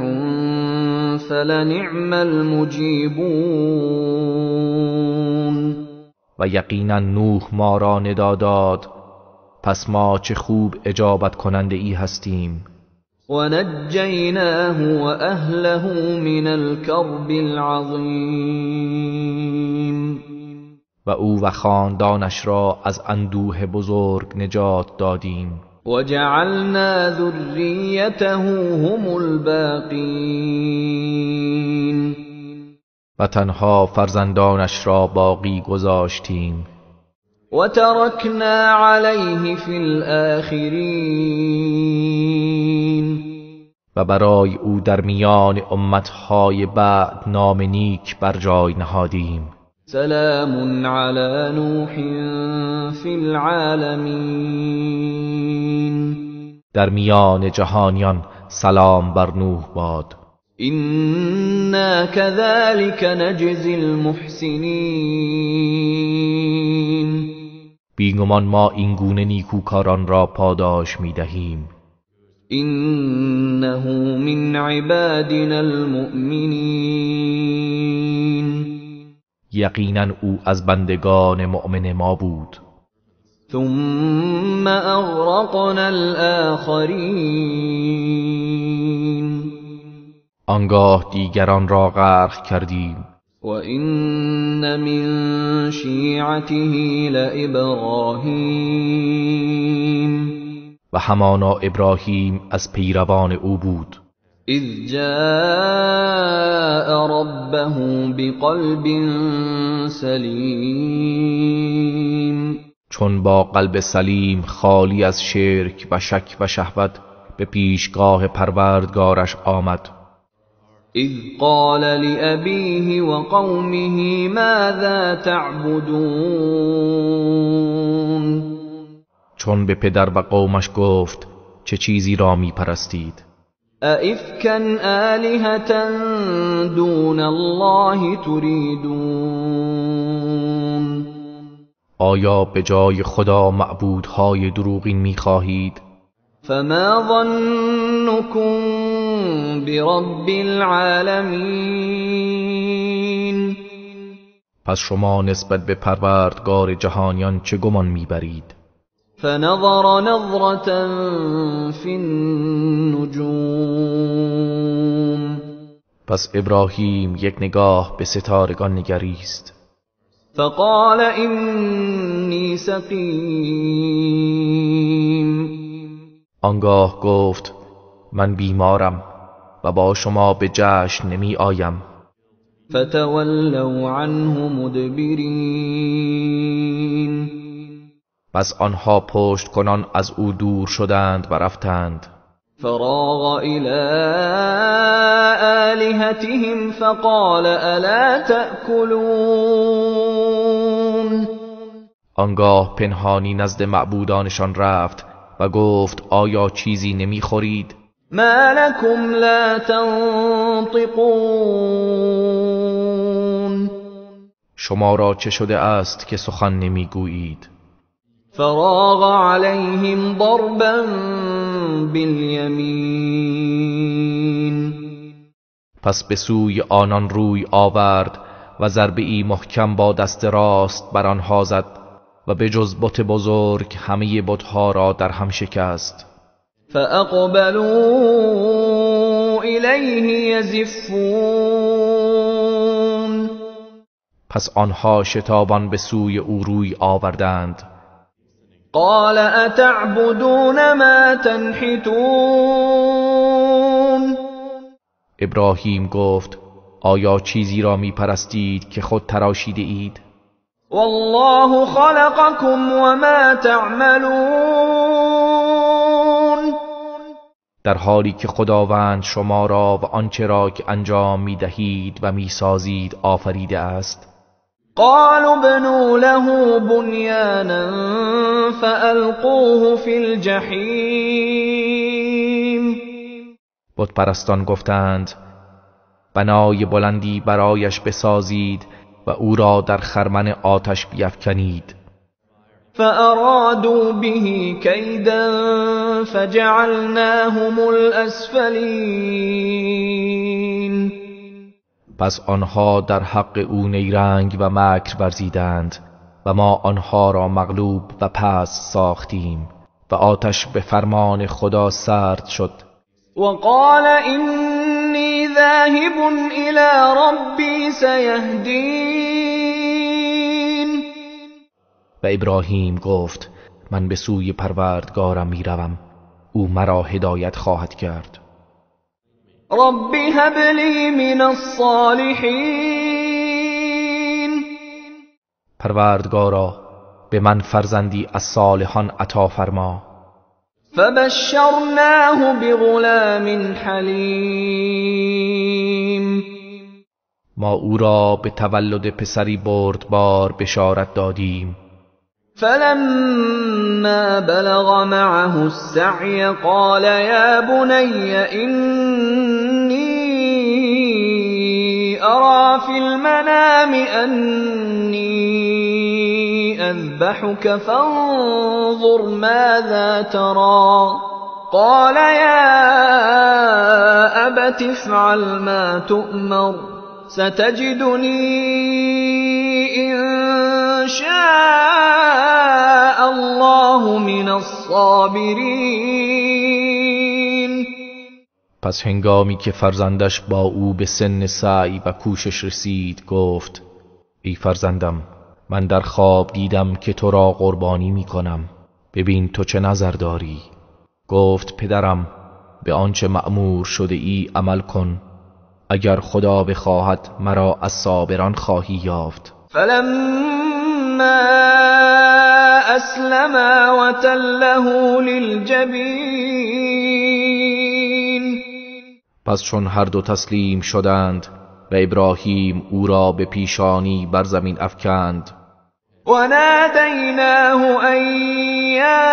فلنعم المجیبون. و یقینا نوح ما را ندا داد، پس ما چه خوب اجابت کننده ای هستیم. ونجیناه وأهله من الكرب العظیم. و او و خاندانش را از اندوه بزرگ نجات دادیم. وجعلنا ذریته هم الباقین. و تنها فرزندانش را باقی گذاشتیم. وترکنا علیه فی الآخرین. و برای او در میان امتهای بعد نام نیک بر جای نهادیم. سلام علی نوح فی العالمین. در میان جهانیان سلام بر نوح باد. إنا كذلك نجزی المحسنین. بیگمان ما این گونه نیکوکاران را پاداش میدهیم. إنه من عبادنا المؤمنین. یقینا او از بندگان مؤمن ما بود. ثم اغرقنا الآخرین. آنگاه دیگران را غرق کردیم. وَإِنَّ مِن شِیعَتِهِ لَإِبْرَاهِیمَ. و همانا ابراهیم از پیروان او بود. اذ جاء ربه بقلب سلیم. چون با قلب سلیم خالی از شرک و شک و شهوت به پیشگاه پروردگارش آمد. اذ قال لأبیه وقومه ماذا تعبدون. چون به پدر و قومش گفت چه چیزی را می پرستید؟ أئفکا آلهة دون الله تریدون. آیا به جای خدا معبودهای دروغین می خواهید؟ فما ظنكم برب العالمین. پس شما نسبت به پروردگار جهانیان چه گمان میبرید؟ فنظر نظرة فی النجوم. پس ابراهیم یک نگاه به ستارگان نگریست. فقال انی سقیم. آنگاه گفت من بیمارم و با شما به جشن نمی آیم. فتولوا عنه مدبرین. پس آنها پشت کنان از او دور شدند و رفتند. فراغ الى آلهتهم فقال الا تأکلون. آنگاه پنهانی نزد معبودانشان رفت و گفت آیا چیزی نمیخورید؟ ما لكم لا تنطقون. شما را چه شده است که سخن نمیگویید؟ فراغ علیهم ضربا بالیمین. پس به سوی آنان روی آورد و و ضربه ای محکم با دست راست بر آنها زد و به جز بت بزرگ همه بتها را در هم شکست. فأقبلوا إليه يزفون. پس آنها شتابان به سوی او روی آوردند. قال أتعبدون ما تنحتون. ابراهیم گفت آیا چیزی را می پرستید که خود تراشیده اید؟ والله خلقكم وما تعملون. در حالی که خداوند شما را و آنچه را که انجام می دهید و می سازید آفریده است. قالوا ابنوا له بنيانا فألقوه في الجحیم. بت پرستان گفتند بنای بلندی برایش بسازید و او را در خرمن آتش بیفکنید. فأرادوا به كيدا فجعلناهم الأسفلین. پس آنها در حق او نیرنگ و مکر ورزیدند و ما آنها را مغلوب و پس ساختیم و آتش به فرمان خدا سرد شد. وقال إني ذاهب إلى ربي سيهدين. و ابراهیم گفت من به سوی پروردگارم میروم، او مرا هدایت خواهد کرد. رب هب لی من الصالحین. پروردگارا به من فرزندی از صالحان عطا فرما. فبشرناه بغلام حلیم. ما او را به تولد پسری بردبار بشارت دادیم. فلما بلغ معه السعی قال یا بنی إني أرى في المنام أني أذبحك فانظر ماذا ترى قال يا أبت افعل ما تؤمر ستجدني إن شاء الله من الصابرین. پس هنگامی که فرزندش با او به سن سعی و کوشش رسید گفت ای فرزندم، من در خواب دیدم که تو را قربانی می کنم، ببین تو چه نظر داری؟ گفت پدرم به آنچه مأمور شده ای عمل کن، اگر خدا بخواهد مرا از صابران خواهی یافت. فلما اسلما وتله للجبین. پس چون هر دو تسلیم شدند و ابراهیم او را به پیشانی بر زمین افکند. و نادیناه ان یا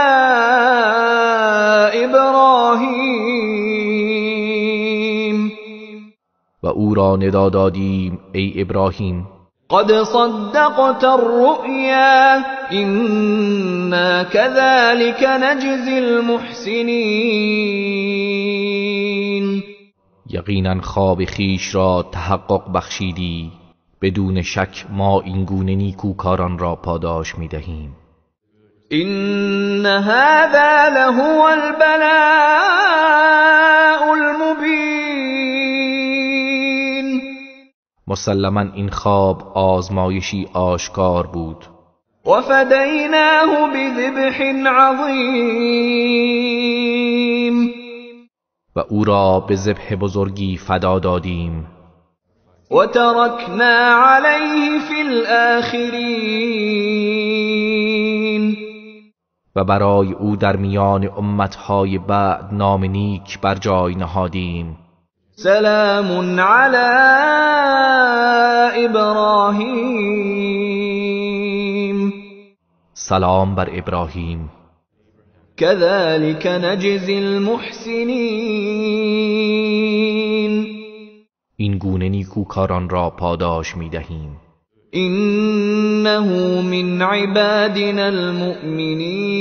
ابراهیم. و او را ندا دادیم ای ابراهیم. قد صدقت الرؤیا انا كذلك نجزی المحسنین. یقینا خواب خیش را تحقق بخشیدی، بدون شک ما این گونه نیکوکاران را پاداش می‌دهیم. این هذا لهو البلاء المبین. مسلما این خواب آزمایشی آشکار بود. وفدیناه بذبح عظیم. و او را به ذبح بزرگی فدا دادیم. و ترکنا علیه فی الآخرین. و برای او در میان امتهای بعد نام نیک بر جای نهادیم. سلام علی ابراهیم. سلام بر ابراهیم. كذلك نجزی المحسنین. این گونه نیکوکاران را پاداش می دهیم. انه من عبادنا المؤمنین.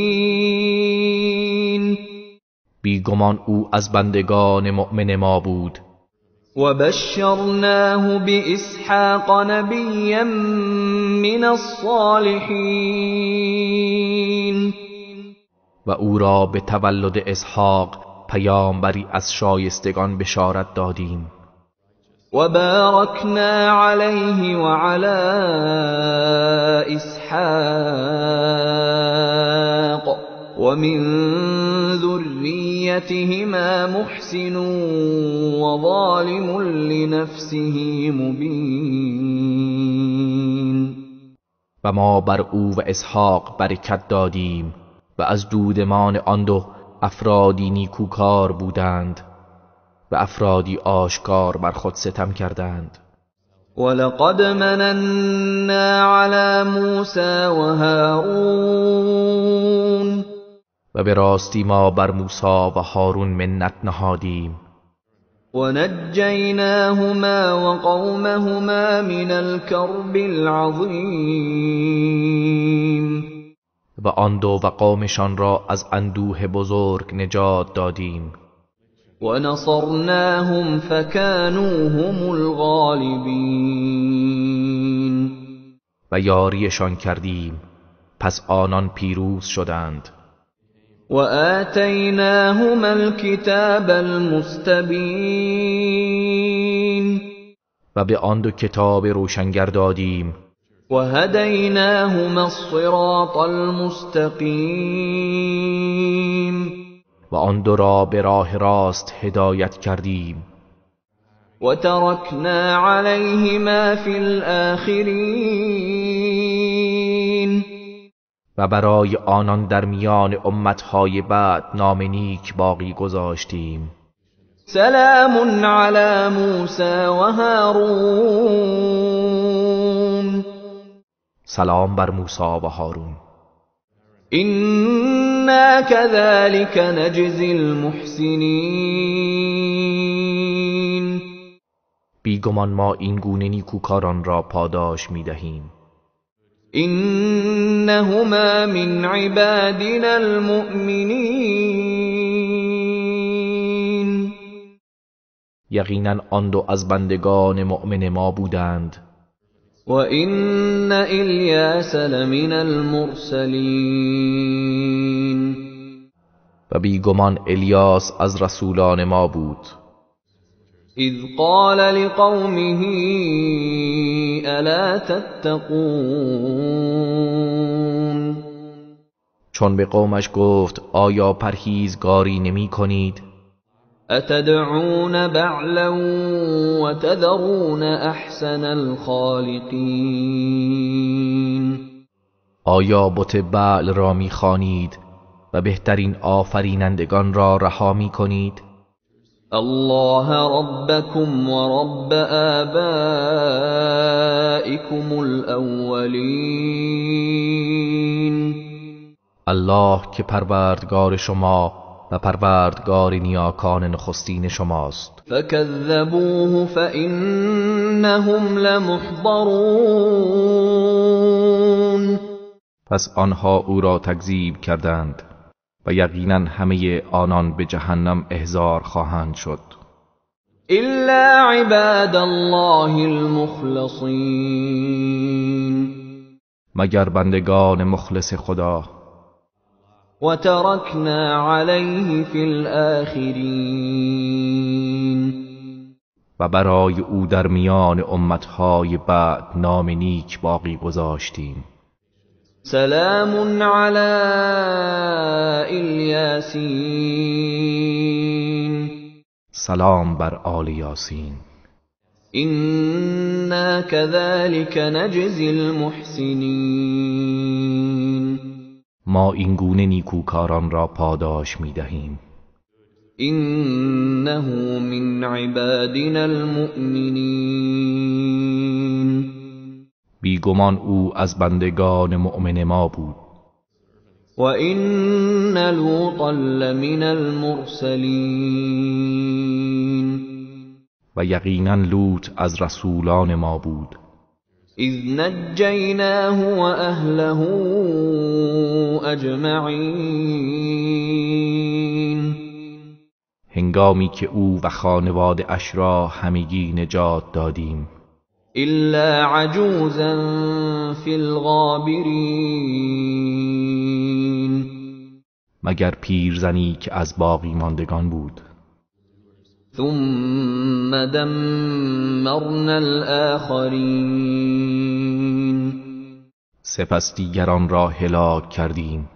بیگمان او از بندگان مؤمن ما بود. وبشرناه بإسحاق نبيا من الصالحین. و او را به تولد اسحاق پیامبری از شایستگان بشارت دادیم. وباركنا عليه وعلى إسحاق ومن ذريتهما محسن وظالم لنفسه مبين. و ما بر او و اسحاق برکت دادیم و از دودمان آن دو افرادی نیکوکار بودند و افرادی آشکار بر خود ستم کردند. ولقد مننا على موسى وهارون. و به راستی ما بر موسی و هارون منت نهادیم. ونجیناهما وقومهما من الكرب العظیم. و آن دو و قومشان را از اندوه بزرگ نجات دادیم. ونصرناهم فكانوا هم الغالبین. و یاریشان کردیم پس آنان پیروز شدند. وآتیناهما الكتاب المستبین. و به آن دو کتاب روشنگر دادیم. وهدیناهما الصراط المستقیم. و آن دو را به راه راست هدایت کردیم. وترکنا علیهما فی الآخرین. و برای آنان در میان امتهای بعد نام نیک باقی گذاشتیم. سلام علی موسی و هارون. سلام بر موسی و هارون. إنا كذلك نجزی المحسنین. بیگمان ما این گونه نیکوکاران را پاداش می‌دهیم. إنهما من عبادنا المؤمنین. یقینا آن دو از بندگان مؤمن ما بودند. وَإِنَّ إِلْيَاسَ لَمِنَ الْمُرْسَلِينَ. و بیگمان الیاس از رسولان ما بود. اذ قال لقومه الا تتقون. چون به قومش گفت آیا پرهیزگاری نمی کنید؟ اتدعون بعلا وتذرون احسن الخالقین. آیا بت بعل را میخوانید و بهترین آفرینندگان را رها میکنید؟ الله ربکم ورب آبائکم الاولین. الله که پروردگار شما و پروردگار نیاکان نخستین شماست. فکذبوه فإنهم لمحضرون. پس آنها او را تکذیب کردند و یقینا همه آنان به جهنم احضار خواهند شد. الا عباد الله المخلصین. مگر بندگان مخلص خدا. وتركنا عليه في الآخرین. و برای او در میان امتهای بعد نام نیک باقی گذاشتیم. سلام علی الیاسین. سلام بر آل یاسین. إنا كذلك نجزی المحسنین. ما این گونه نیکوکاران را پاداش می دهیم. إنه من عبادنا المؤمنین. بیگمان او از بندگان مؤمن ما بود. وإن لوطا لمن المرسلین. و یقینا لوط از رسولان ما بود. اذ نجیناه وأهله اجمعین. هنگامی که او و خانواده اش را همگی نجات دادیم. الا عجوزا فی الغابرین. مگر پیرزنی که از باقی ماندگان بود. ثم دمرنا الآخرین. سپس دیگران را هلاک کردیم.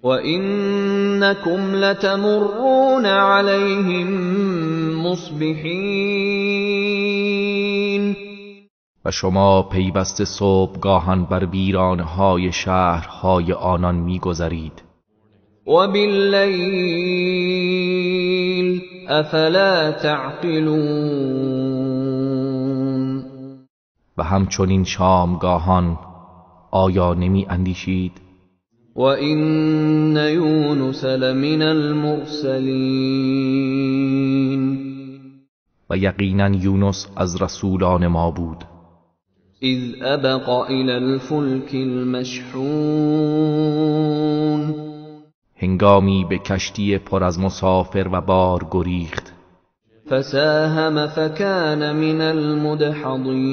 وَإِنَّكُمْ لَتَمُرُّونَ عَلَيْهِمْ مُصْبِحِينَ. و شما پیوسته صبحگاهان بر ویرانه‌های شهرهای آنان می‌گذرید. وَبِاللَّيْلِ أَفَلَا تَعْقِلُونَ. و همچنین شامگاهان، آیا نمی اندیشید؟ وَإِنَّ يُونُسَ لَمِنَ الْمُرْسَلِينَ. و یقینا یونس از رسولان ما بود. اذ ابق الى الفلك المشحون. هنگامی به کشتی پر از مسافر و بار گریخت. فساهم فكان من المدحضین.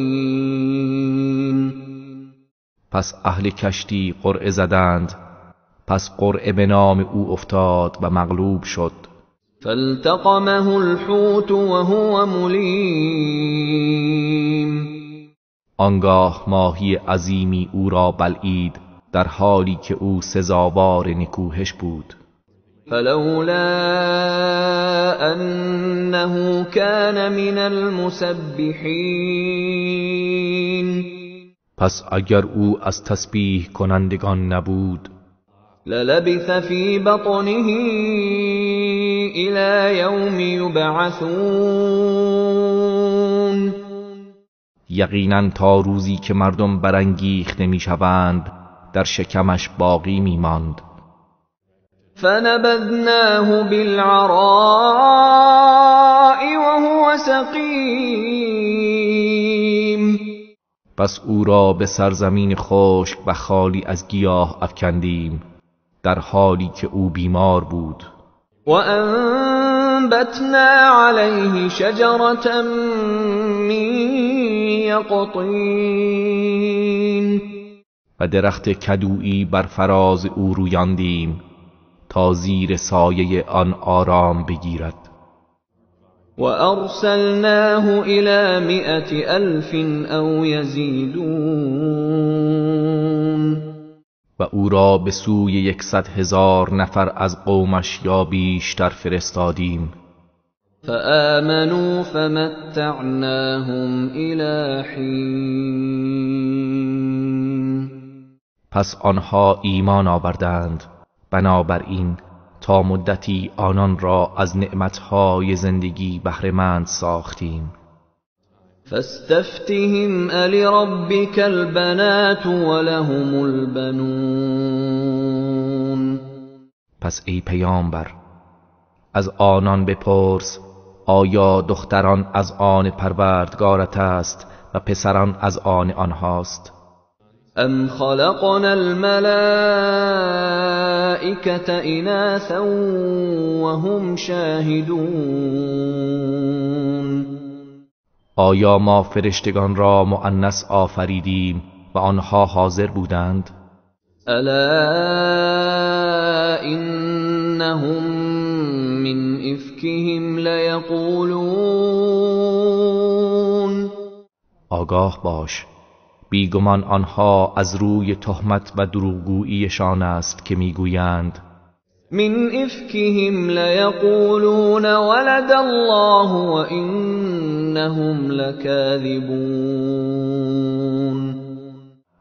پس اهل کشتی قرعه زدند، پس قرعه به نام او افتاد و مغلوب شد. فالتقمه الحوت وهو ملیم. آنگاه ماهی عظیمی او را بلعید در حالی که او سزاوار نکوهش بود. فلولا انه كان من المسبحین. پس اگر او از تسبیح کنندگان نبود، للبث فی بطنه الى یوم یبعثون. یقینا تا روزی که مردم برانگیخته میشوند در شکمش باقی میماند. فنبذناه بالعراء وهو سقیم. پس او را به سرزمین خشک و خالی از گیاه افکندیم در حالی که او بیمار بود. وأنبتنا علیه شجرة من یقطین. و درخت کدویی بر فراز او رویاندیم تا زیر سایه آن آرام بگیرد. وأرسلناه إلى 100 ألف أو يزيدون. و او را به سوی 100,000 نفر از قومش یا بیشتر فرستادیم. فآمنوا فمتعناهم إلى حين. پس آنها ایمان آوردند، بنابراین تا مدتی آنان را از نعمتهای زندگی بهره‌مند ساختیم. فاستفتهم ألربك البنات ولهم البنون. پس ای پیامبر از آنان بپرس آیا دختران از آن پروردگارت است و پسران از آن آنهاست؟ ام خلقنا الملائکة اناثا وهم شاهدون. آیا ما فرشتگان را مؤنث آفریدیم و آنها حاضر بودند؟ الا انهم من افکهم لیقولون. آگاه باش، بیگمان آنها از روی تهمت و دروغگوییشان است که میگویند. من افکهم لیقولون ولد الله وانهم لکاذبون.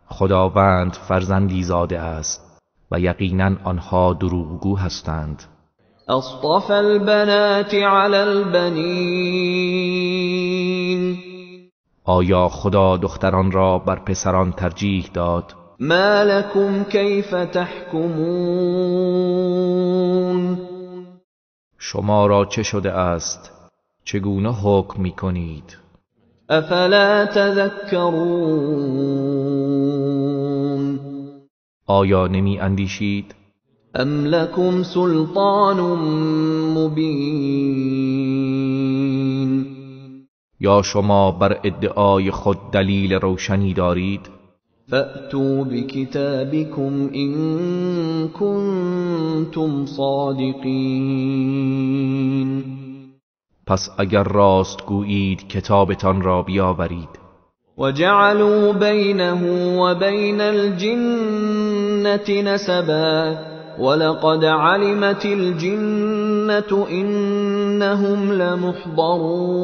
خداوند فرزندی زاده است و یقینا آنها دروغگو هستند. اصطفى البنات علی البنین. آیا خدا دختران را بر پسران ترجیح داد؟ ما لكم کیف تحکمون. شما را چه شده است؟ چگونه حکم می کنید؟ افلا تذکرون. آیا نمی اندیشید؟ ام لكم سلطان مبین. یا شما بر ادعای خود دلیل روشنی دارید؟ فأتوا بكتابكم إن كنتم صادقین. پس اگر راست گویید کتابتان را بیاورید. وجعلوا بینه وبین الجنة نسبا ولقد علمت الجنة إنهم لمحضرون.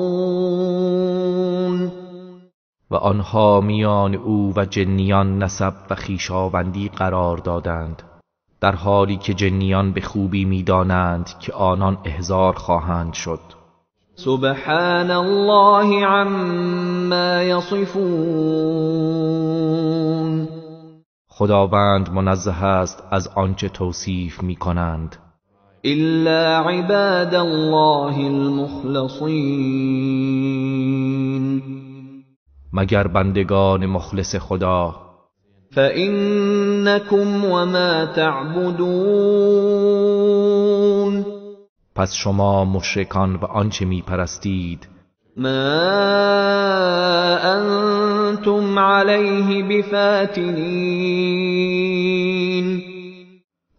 و آنها میان او و جنیان نسب و خویشاوندی قرار دادند، در حالی که جنیان به خوبی میدانند که آنان احضار خواهند شد. سبحان الله عما یصفون. خداوند منزه است از آنچه توصیف میکنند. الا عباد الله المخلصین. مگر بندگان مخلص خدا. فإنکم وما تعبدون. پس شما مشرکان و آنچه میپرستید. ما انتم علیه بفاتنین.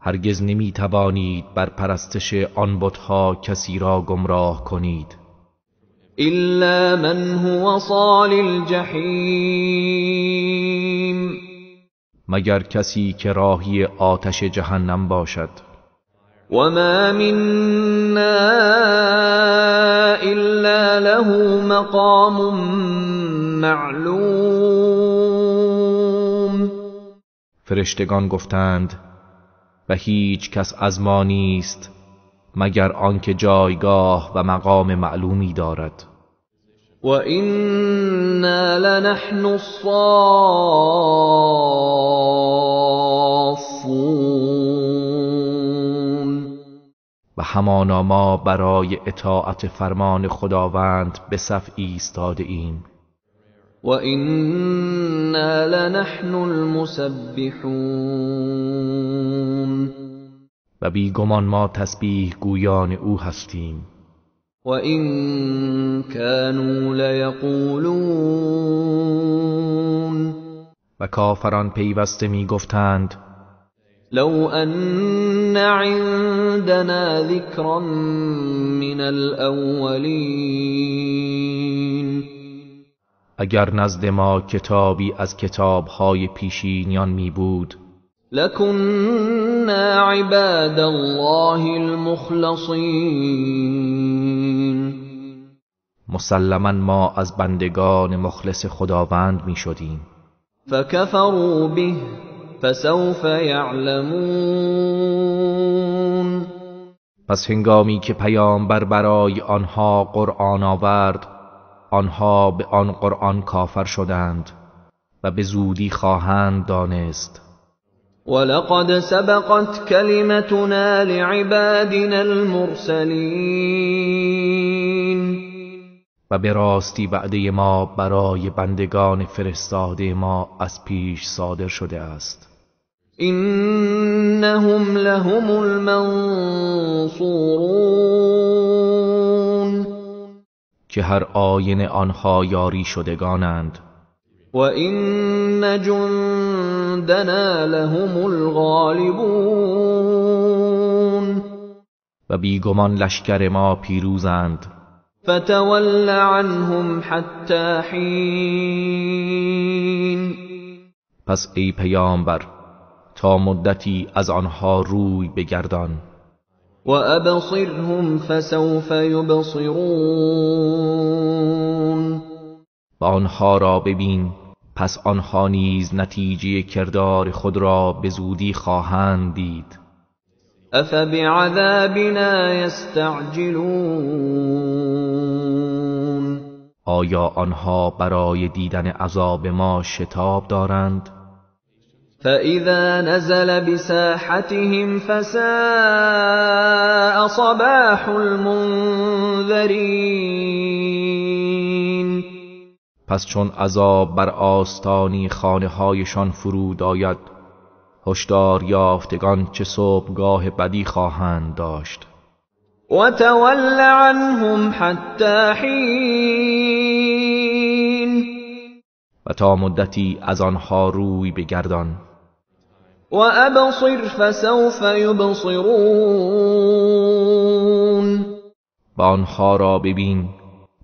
هرگز نمیتوانید بر پرستش آن بتها کسی را گمراه کنید. الا من هو صال الجحیم. مگر کسی که راهی آتش جهنم باشد. وما منا الا له مقام معلوم. فرشتگان گفتند و هیچ کس از ما نیست مگر آنکه جایگاه و مقام معلومی دارد. وَإِنَّا لَنَحْنُ الصَّافُّونَ. و همانا ما برای اطاعت فرمان خداوند به صف ایستاده ایم. وَإِنَّا لَنَحْنُ الْمُسَبِّحُونَ. و بیگمان ما تسبیح گویان او هستیم. وَإِن كَانُوا لَيَقُولُونَ. و کافران پیوسته می گفتند لو أن عندنا ذکرا من الأولین. اگر نزد ما کتابی از کتابهای پیشینیان می بود. لكنا عباد الله المخلصین. مسلما ما از بندگان مخلص خداوند می شدیم. فکفروا به فسوف یعلمون. پس هنگامی که پیامبر برای آنها قرآن آورد، آنها به آن قرآن کافر شدند و به زودی خواهند دانست. ولقد سبقت كلمتنا لعبادنا المرسلین. و به راستی وعده ما برای بندگان فرستاده ما از پیش صادر شده است. انهم لهم المنصورون. که هر آینه آنها یاری شدگانند. وَإِنَّ جُندَنَا لَهُمُ الْغَالِبُونَ. و بیگمان لشکر ما پیروزند. فَتَوَلَّ عَنْهُمْ حَتَّى حِينٍ. پس ای پیامبر تا مدتی از آنها روی بگردان. وَأَبْصِرْهُمْ فَسَوْفَ يُبْصِرُونَ. و آنها را ببین، پس آنها نیز نتیجه کردار خود را به زودی خواهند دید. افبعذابنا یستعجلون. آیا آنها برای دیدن عذاب ما شتاب دارند؟ فإذا نزل بساحتهم فساء صباح المنذرین. پس چون عذاب بر آستانی خانه هایشان فرود آید، هشدار یافتگان چه صبحگاه بدی خواهند داشت. وتول عنهم حتی حین. و تا مدتی از آنها روی بگردان. وابصر فسوف یبصرون. و آنها را ببین،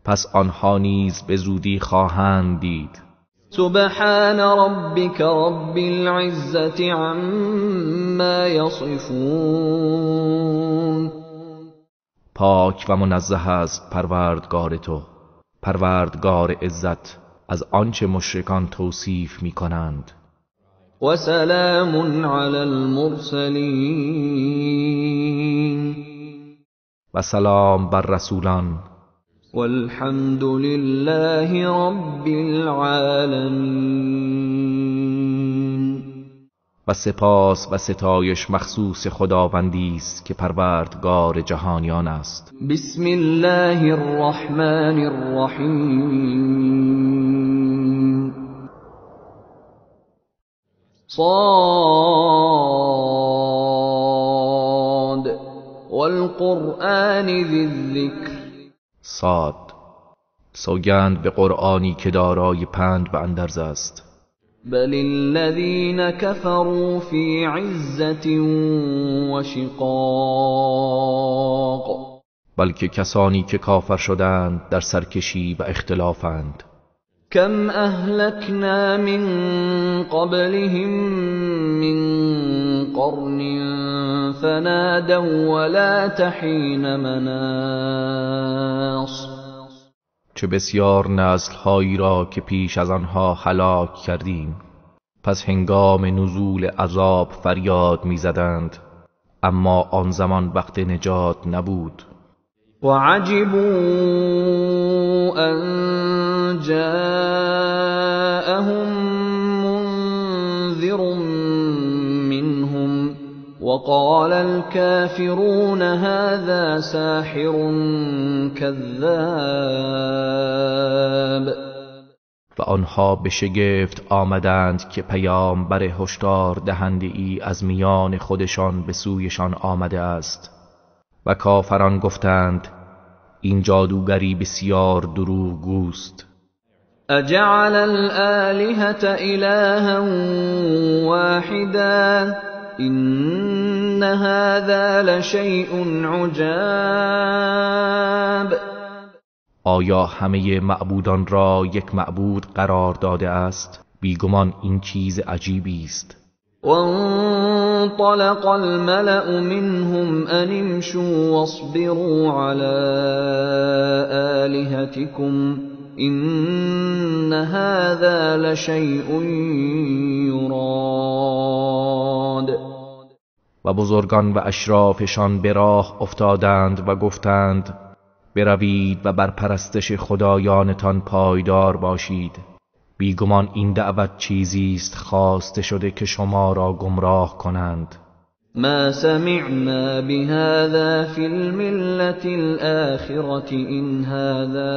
پس آنها نیز به زودی خواهند دید. سبحان ربک رب العزة عما یصفون. پاک و منزه است پروردگار تو، پروردگار عزت، از آنچه مشرکان توصیف می کنند. و سلام علی المرسلین. و سلام بر رسولان. والحمد لله رب العالمین. و سپاس و ستایش مخصوص خداوندی است که پروردگار جهانیان است. بسم الله الرحمن الرحیم. صاد والقرآن ذی الذکر. صاد، سوگند به قرآنی که دارای پند و اندرز است. بل الذین كفروا فی عزة وشقاق. بلکه کسانی که کافر شدند در سرکشی و اختلافند. کم اهلکنا من قبلهم من قرن فنادوا ولا تحین مناص. چه بسیار نسل‌هایی را که پیش از آنها هلاک کردیم، پس هنگام نزول عذاب فریاد می‌زدند، اما آن زمان وقت نجات نبود. وعجبوا ان جاءهم منذر منهم وقال الكافرون هذا ساحر كذاب. و آنها به شگفت آمدند که پیامبر هشدار دهنده ای از میان خودشان به سویشان آمده است، و کافران گفتند این جادوگری بسیار دروغگوست. اجعل الآلهة إلها واحدا إن هذا لشیء عجاب. آیا همه معبودان را یک معبود قرار داده است؟ بیگمان این چیز عجیبی است. وانطلق الملأ منهم أن امشوا واصبروا على آلهتكم إن هذا لشیء یراد. و بزرگان و اشرافشان به راه افتادند و گفتند بروید و بر پرستش خدایانتان پایدار باشید، بیگمان این دعوت چیزی است خواسته شده که شما را گمراه کنند. ما سمعنا بهذا فی الملة الآخرة إن هذا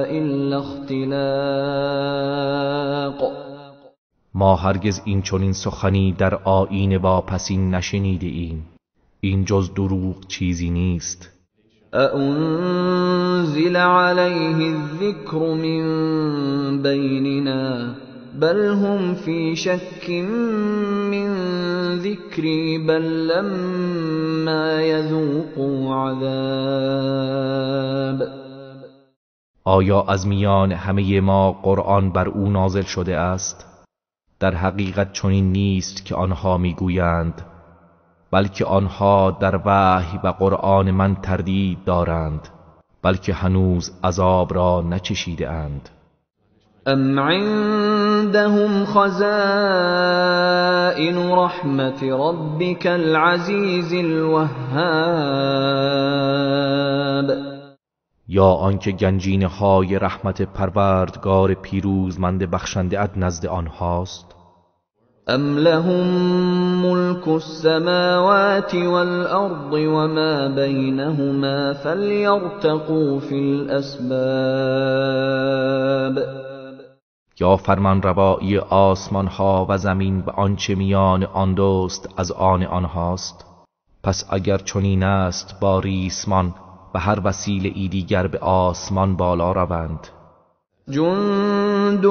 إلا اختلاق. ما هرگز این چنین سخنی در آیین واپسین نشنیده ایم، این جز دروغ چیزی نیست. أأنزل عليه الذكر من بيننا بل هم في شك من ذكري بل لما يذوقوا عذاب. آیا از میان همه ما قرآن بر او نازل شده است؟ در حقیقت چنین نیست که آنها میگویند، بلکه آنها در وحی و قرآن من تردید دارند، بلکه هنوز عذاب را نچشیده اند. ام عندهم خزائن رحمت ربک العزیز الوهاب. یا آنکه گنجینه های رحمت پروردگار پیروزمند بخشنده ات نزد آنهاست؟ ام لهم ملك السماوات والارض وما بينهما فليرتقوا في الاسباب. یا فرمانروایی آسمان ها و زمین و آنچه میان آن دوست از آن آنهاست؟ پس اگر چنین است با ریسمان و هر وسیله ای دیگر به آسمان بالا روند. جند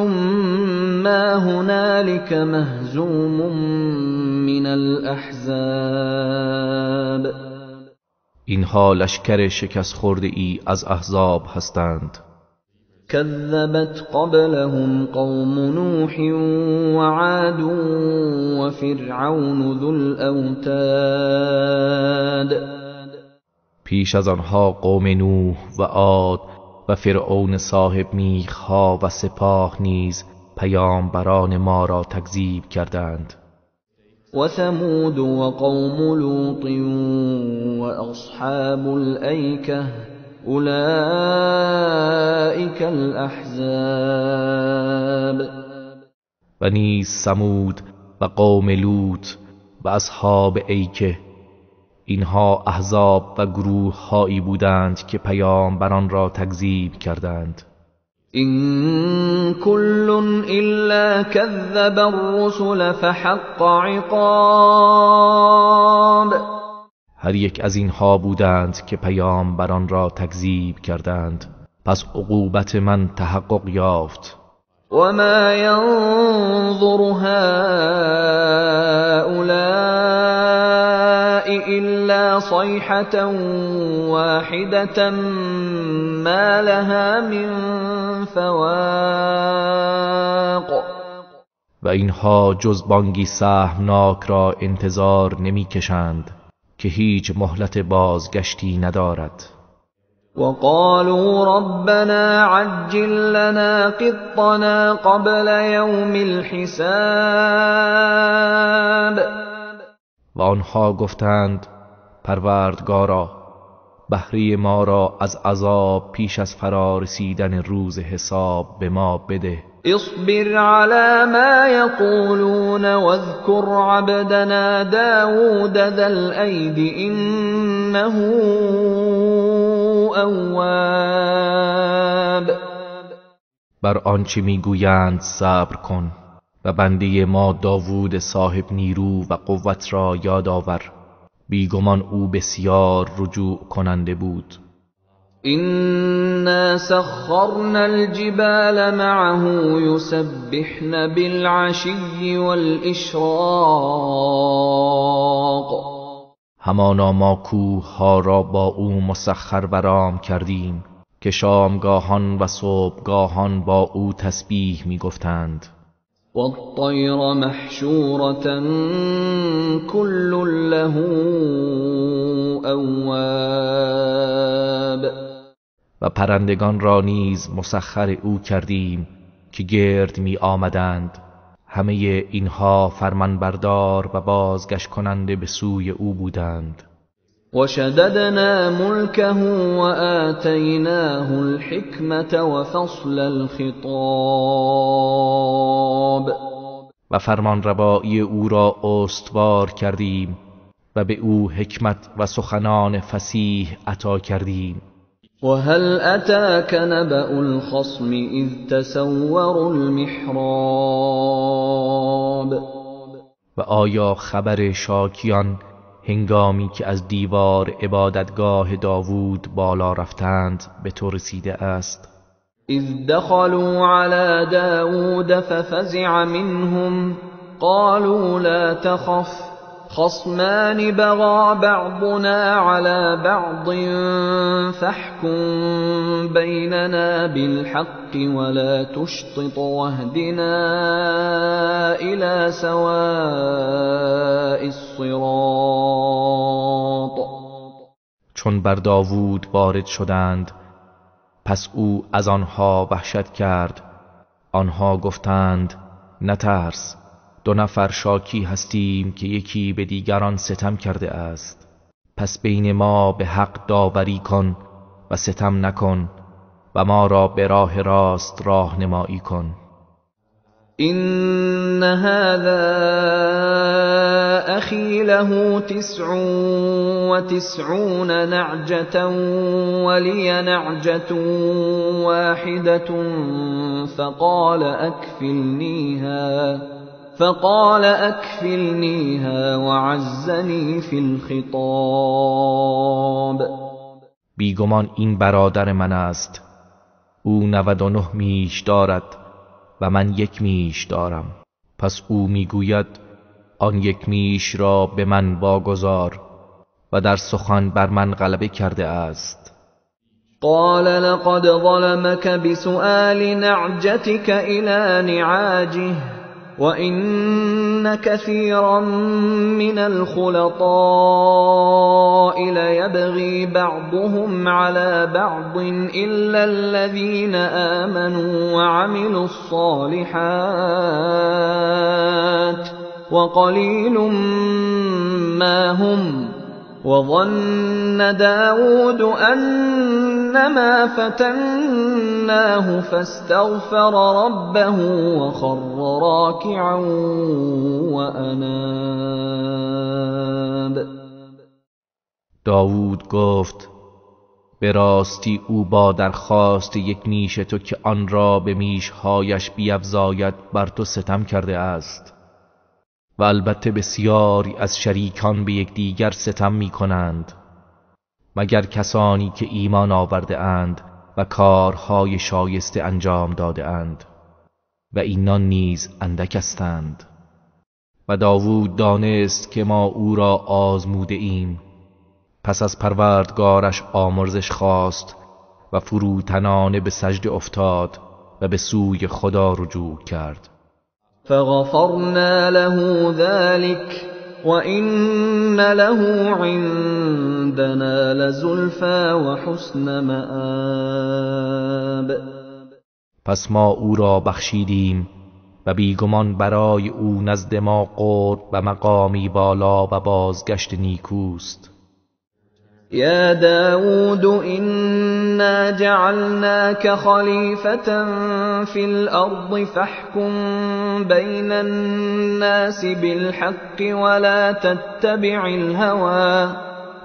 ما هنالك مهزوم من الاحزاب. اینها لشکر شکست خورده ای از احزاب هستند. كذبت قبلهم قوم نوح وعاد وفرعون ذو الاوتاد. پیش از آنها قوم نوح و عاد و فرعون صاحب میخها و سپاه نیز پیامبران ما را تکذیب کردند. وثمود وقوم لوط واصحاب الایکه اولئک الاحزاب. و نیز ثمود و قوم لوط و اصحاب ایکه، اینها احزاب و گروه هایی بودند که پیامبران را تکذیب کردند. این کل الا کذب الرسل فحق عقاب. هر یک از اینها بودند که پیامبران را تکذیب کردند، پس عقوبت من تحقق یافت. وما ينظر هؤلاء إلا صيحة واحدة ما لها من فواق. و اینها جز بانگی سهمناک را انتظار نمی کشند که هیچ مهلت بازگشتی ندارد. وقالوا ربنا عجل لنا قطنا قبل يوم الحساب. و آنها گفتند پروردگارا بهره ما را از عذاب پیش از فرا رسیدن روز حساب به ما بده. اصبر على ما يقولون واذكر عبدنا داود ذا الأيد إنه اواب. بر آنچه میگویند صبر کن و بنده ما داوود صاحب نیرو و قوت را یاد آور، بیگمان او بسیار رجوع کننده بود. إنا سخرنا الجبال معه يسبحن بالعشي والإشراق. همانا ما کوه ها را با او مسخر و رام کردیم که شامگاهان و صبحگاهان با او تسبیح می گفتند. والطیر محشورة كل له اواب. و پرندگان را نیز مسخر او کردیم که گرد می آمدند. همه اینها فرمانبردار و بازگشت کننده به سوی او بودند. وشددنا ملكه وآتيناه الحكمة وفصل الخطاب. و فرمانروایی او را استوار کردیم و به او حکمت و سخنان فصیح عطا کردیم. وهل أتاك نبأ الخصم إذ تسوروا المحراب. و آیا خبر شاکیان هنگامی که از دیوار عبادتگاه داوود بالا رفتند به تو رسیده است؟ اذ دخلوا على داود ففزع منهم قالوا لا تخف خصمان بغى بعضنا على بعض فاحكم بيننا بالحق ولا تشطط واهدنا إلى سواء الصراط. چون بر داوود وارد شدند پس او از آنها وحشت کرد. آنها گفتند نترس، دو نفر شاکی هستیم که یکی به دیگران ستم کرده است، پس بین ما به حق داوری کن و ستم نکن و ما را به راه راست راهنمایی کن. إن هذا أخي أخي له 99 نعجة ولي نعجة واحدة فقال أكفلنيها وعزني في الخطاب. بیگمان این برادر من است، او 99 میش دارد و من یک میش دارم. پس او میگوید آن یک میش را به من واگذار و در سخن بر من غلبه کرده است. قال لقد ظلمك بسؤال نعجتك إلى نعاجه وإن كثيرا من الخلطاء ليبغي بعضهم على بعض إلا الذين آمنوا وعملوا الصالحات وقليل ما هم وظن داود أنما فتناه فاستغفر ربه وخر راكعا وأناب. داود گفت به راستی او با درخواست یک میش تو که آن را به میشهایش بیفزاید بر تو ستم کرده است و البته بسیاری از شریکان به یکدیگر ستم می کنند مگر کسانی که ایمان آورده اند و کارهای شایسته انجام داده اند و اینان نیز اندک هستند. و داوود دانست که ما او را آزموده ایم، پس از پروردگارش آمرزش خواست و فروتنانه به سجده افتاد و به سوی خدا رجوع کرد. فغفرنا له ذلك وإن له عندنا لزلفى وحسن مآب. پس ما او را بخشیدیم و بیگمان برای او نزد ما قرب و مقامی بالا و بازگشت نیکوست. يا داود إنا جعلناك خليفة في الأرض فاحكم بين الناس بالحق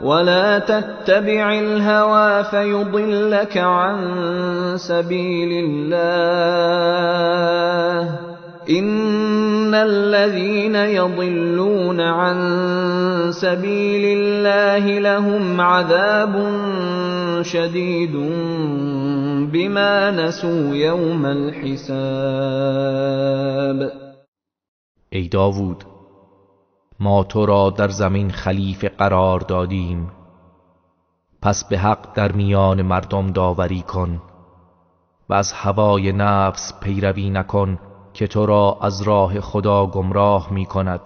ولا تتبع الهوى فيضلك عن سبيل الله إن الذين يضلون عن سبيل الله لهم عذاب شديد بما نسوا يوم الحساب. ای داوود، ما تو را در زمین خلیفه قرار دادیم، پس به حق در میان مردم داوری کن و از هوای نفس پیروی نکن که تو را از راه خدا گمراه می کند.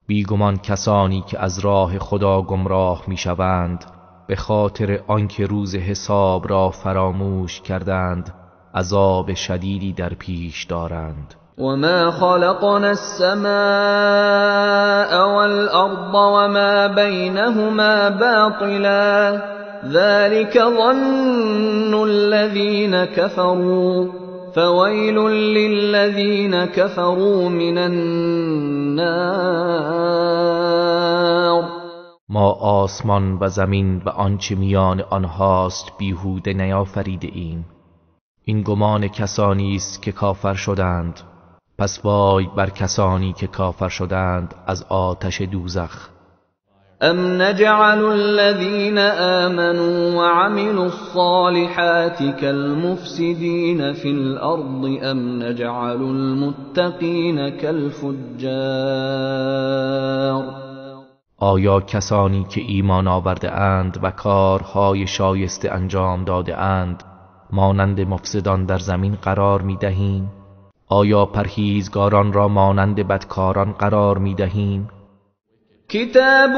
بیگمان کسانی که از راه خدا گمراه می شوند به خاطر آنکه روز حساب را فراموش کردند عذاب شدیدی در پیش دارند. وما خلقنا السماء والأرض وما بينهما باطلا ذلك ظن الذين كفروا فويل للذين كفروا من النار. ما آسمان و زمین و آنچه میان آنهاست بیهوده نیافریده ایم. این گمان کسانی است که کافر شدند، پس وای بر کسانی که کافر شدند از آتش دوزخ. ام نجعل الذين آمنوا وعملوا الصالحات كالمفسدين في الأرض ام نجعل المتقين كالفجار. آیا کسانی که ایمان آورده اند و کارهای شایسته انجام داده اند مانند مفسدان در زمین قرار می دهیم؟ آیا پرهیزگاران را مانند بدکاران قرار می دهیم؟ کتاب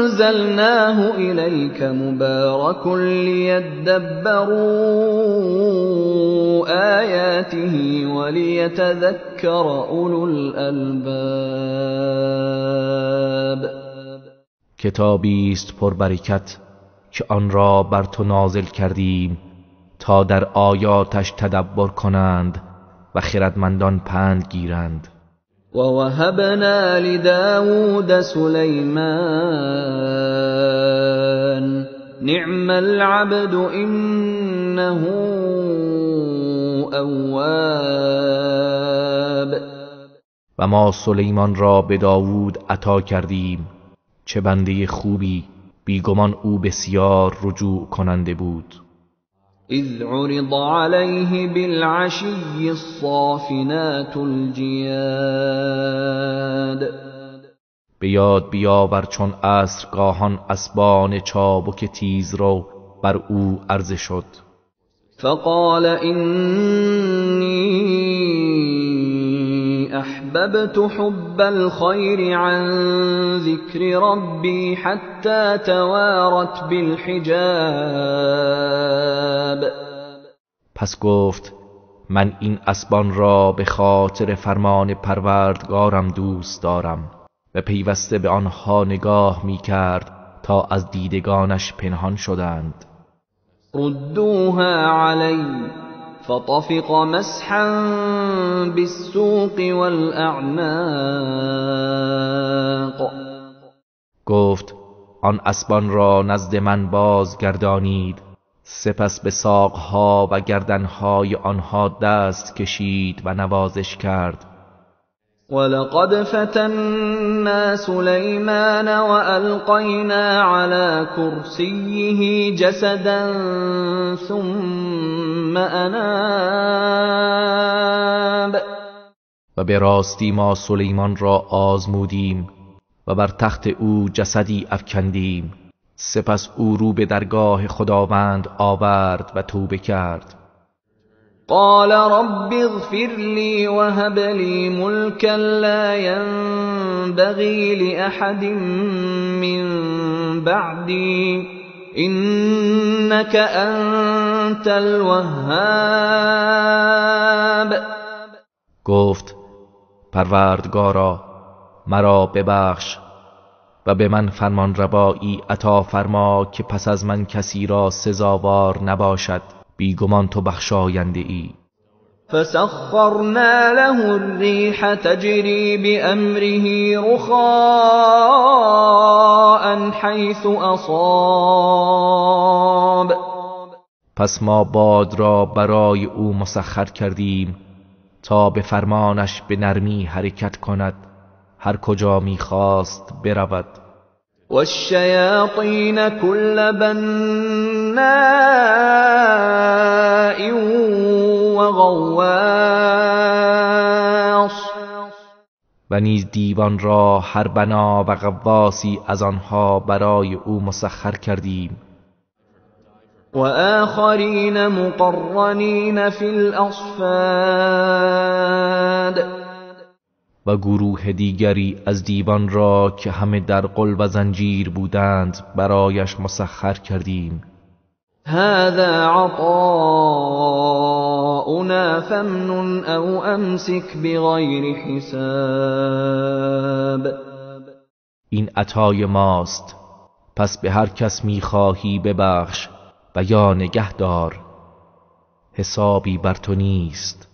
انزلناه الیک مبارک لیدبروا آیاته ولیتذکر اولو الالباب. کتابی است پربرکت که آن را بر تو نازل کردیم تا در آیاتش تدبر کنند و خردمندان پند گیرند. ووهبنا لداود سليمان نعم العبد إنه أواب. و ما سلیمان را به داوود عطا کردیم، چه بنده خوبی، بیگمان او بسیار رجوع کننده بود. اذ عرض عليه بالعشي الصافنات الجیاد. به یاد بیاور چون عصرگاهان اسبان چابک تیز رو بر او عرضه شد. فقال إني أحببت حب الخير عن ذكر ربي حتى توارت بالحجاب. پس گفت من این اسبان را به خاطر فرمان پروردگارم دوست دارم، و پیوسته به آنها نگاه می کرد تا از دیدگانش پنهان شدند. ردوها علی فطفق مسحا بالسوق والأعناق. گفت آن اسبان را نزد من بازگردانید. سپس به ساقها و گردنهای آنها دست کشید و نوازش کرد. ولقد فتنا سليمان وألقينا على كرسيه جسدا ثم أناب. و به راستی ما سلیمان را آزمودیم و بر تخت او جسدی افکندیم، سپس او رو به درگاه خداوند آورد و توبه کرد. قال رب اغفر لي وهب لي ملكا لا ينبغي لأحد من بعدي إنك أنت الوهاب. گفت پروردگارا مرا ببخش و به من فرمانروایی عطا فرما که پس از من کسی را سزاوار نباشد، بیگمان تو بخشاینده ای. فسخرنا له الريح تجري بأمره رخاء حيث أصاب. پس ما باد را برای او مسخر کردیم تا به فرمانش به نرمی حرکت کند، هر کجا میخواست برود. والشیاطین كل بناء وغواص. و نیز دیوان را هر بنا و غواصی از آنها برای او مسخر کردیم. وآخرین مقرنین فی الأصفاد. و گروه دیگری از دیوان را که همه در قل و زنجیر بودند برایش مسخر کردیم. هذا عطاؤنا فامنن او امسک بغیر حساب. این عطای ماست، پس به هر کس میخواهی ببخش و یا نگه دار، حسابی بر تو نیست.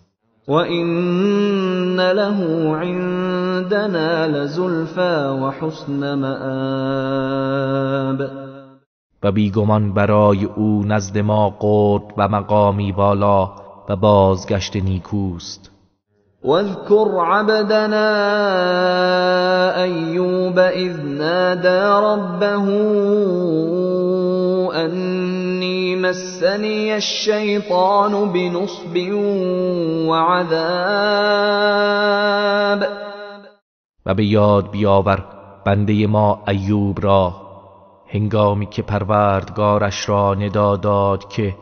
وَإِنَّ لَهُ عِندَنَا لَزُلْفَى وَحُسْنَ مَآبٍ. و بیگمان برای او نزد ما قرب و مقامی والا و بازگشت نیکوست. واذكر عبدنا أيوب إذ نادى ربه أني مسني الشيطان بنصب وعذاب. و به یاد بیاور بنده ما ایوب را، هنگامی که پروردگارش را ندا داد که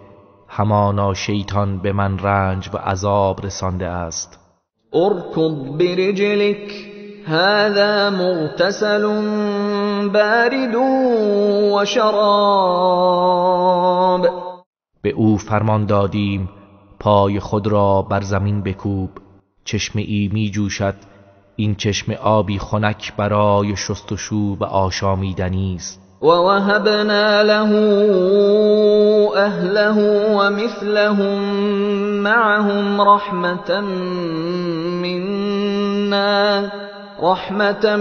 همانا شیطان به من رنج و عذاب رسانده است. ارکض برجلک هذا مغتسل بارد و شراب. به او فرمان دادیم پای خود را بر زمین بکوب، چشمه ای می جوشد، این چشمه آبی خنک برای شستشو و آشامیدنی است. ووهبنا له أهله ومثلهم معهم رحمة منا رحمة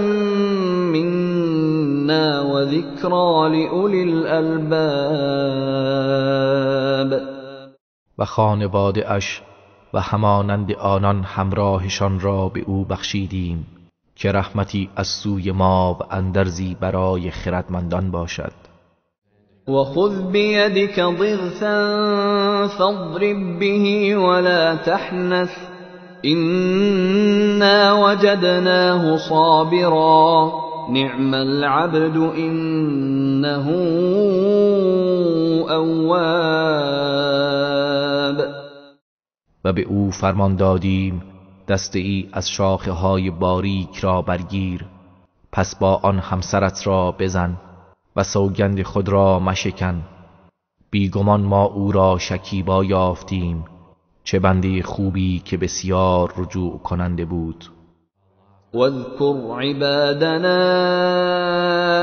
منا وذكرى لأولي الألباب. و خانواده اش و همانند آنان همراهشان را به او بخشیدیم که رحمتی از سوی ما و اندرزی برای خردمندان باشد. وخذ بيدك ضغثا فاضرب به ولا تحنث إنا وجدناه صابرا نعم العبد إنه أواب. و به او فرمان دادیم دسته ای از شاخه های باریک را برگیر، پس با آن همسرت را بزن و سوگند خود را مشکن. بیگمان ما او را شکیبا یافتیم، چه بنده خوبی که بسیار رجوع کننده بود. واذكر عبادنا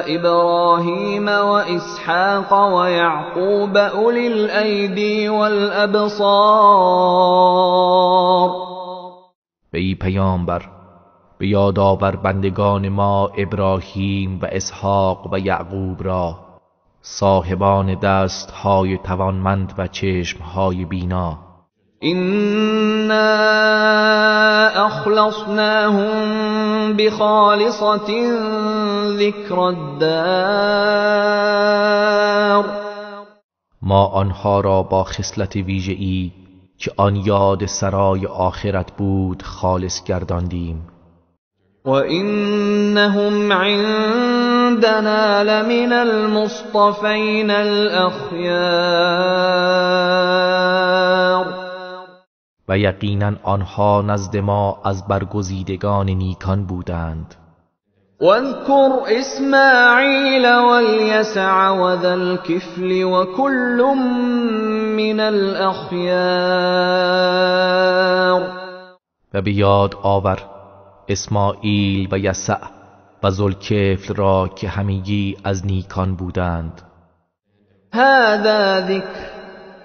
ابراهیم واسحاق ويعقوب اولی الایدی والابصار. ای پیامبر، به یاد آور بندگان ما ابراهیم و اسحاق و یعقوب را، صاحبان دستهای توانمند و چشمهای بینا. إنا أخلصناهم بخالصة ذكر الدار. ما آنها را با خصلت ویژه‌ای که آن یاد سرای آخرت بود خالص گرداندیم. وإنهم عندنا لمن المصطفین الأخیار. و یقینا آنها نزد ما از برگزیدگان نیکان بودند. واذكر اسماعیل والیسع وذا الكفل وكل من الاخیار. و به یاد آور اسماعیل و یسع و ذوالکفل را که همگی از نیکان بودند. هذا ذکر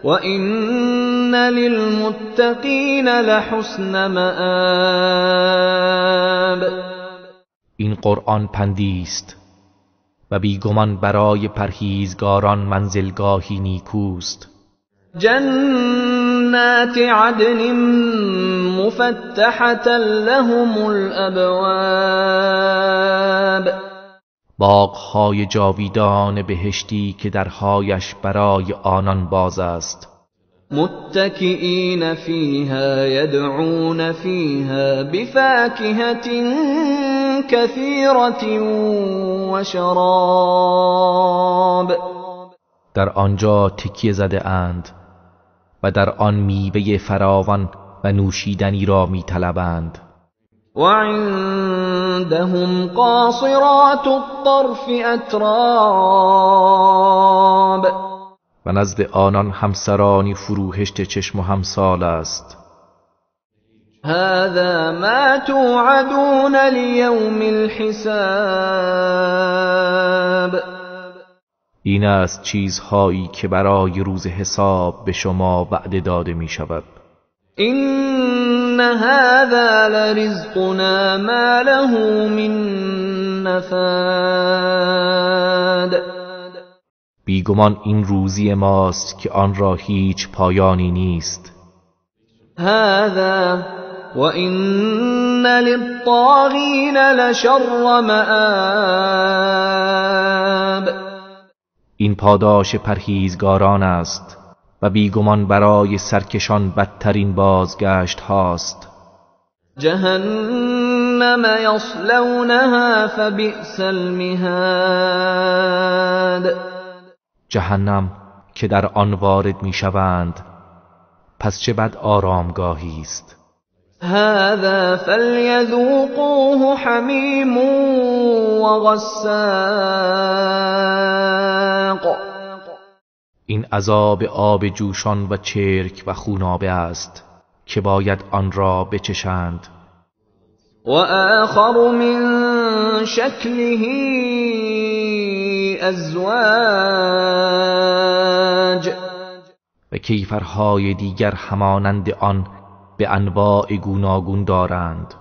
وَإِنَّ لِلْمُتَّقِينَ لَحُسْنَ مَآبٍ. این قرآن پندی است و بیگمان برای پرهیزگاران منزلگاهی نیکوست. جنات عدن مفتحة لهم الابواب. باغ‌های جاویدان بهشتی که درهایش برای آنان باز است. متکئین فیها یدعون فیها بفاکهة کثیرة وشراب. در آنجا تکیه زده اند و در آن میوه فراوان و نوشیدنی را میطلبند. وعندهم قاصرات الطرف اتراب. و نزد آنان همسرانی فروهشت چشم و همسال است. هذا ما توعدون لیوم الحساب. این است چیزهایی که برای روز حساب به شما وعده داده می شود. این هذا لرزقنا ما له من نفاد. بیگمان این روزی ماست که آن را هیچ پایانی نیست. هذا وإن للطاغین لشر مآب. این پاداش پرهیزگاران است و بیگمان برای سرکشان بدترین بازگشت هاست. جهنم یصلونها فبئس المهاد. جهنم که در آن وارد میشوند، پس چه بد آرامگاهی است. هذا فلیذوقوه حمیم وغساق. این عذاب آب جوشان و چرک و خونابه است که باید آن را بچشند. وآخر من شکله ازواج. و کیفرهای دیگر همانند آن به انواع گوناگون دارند.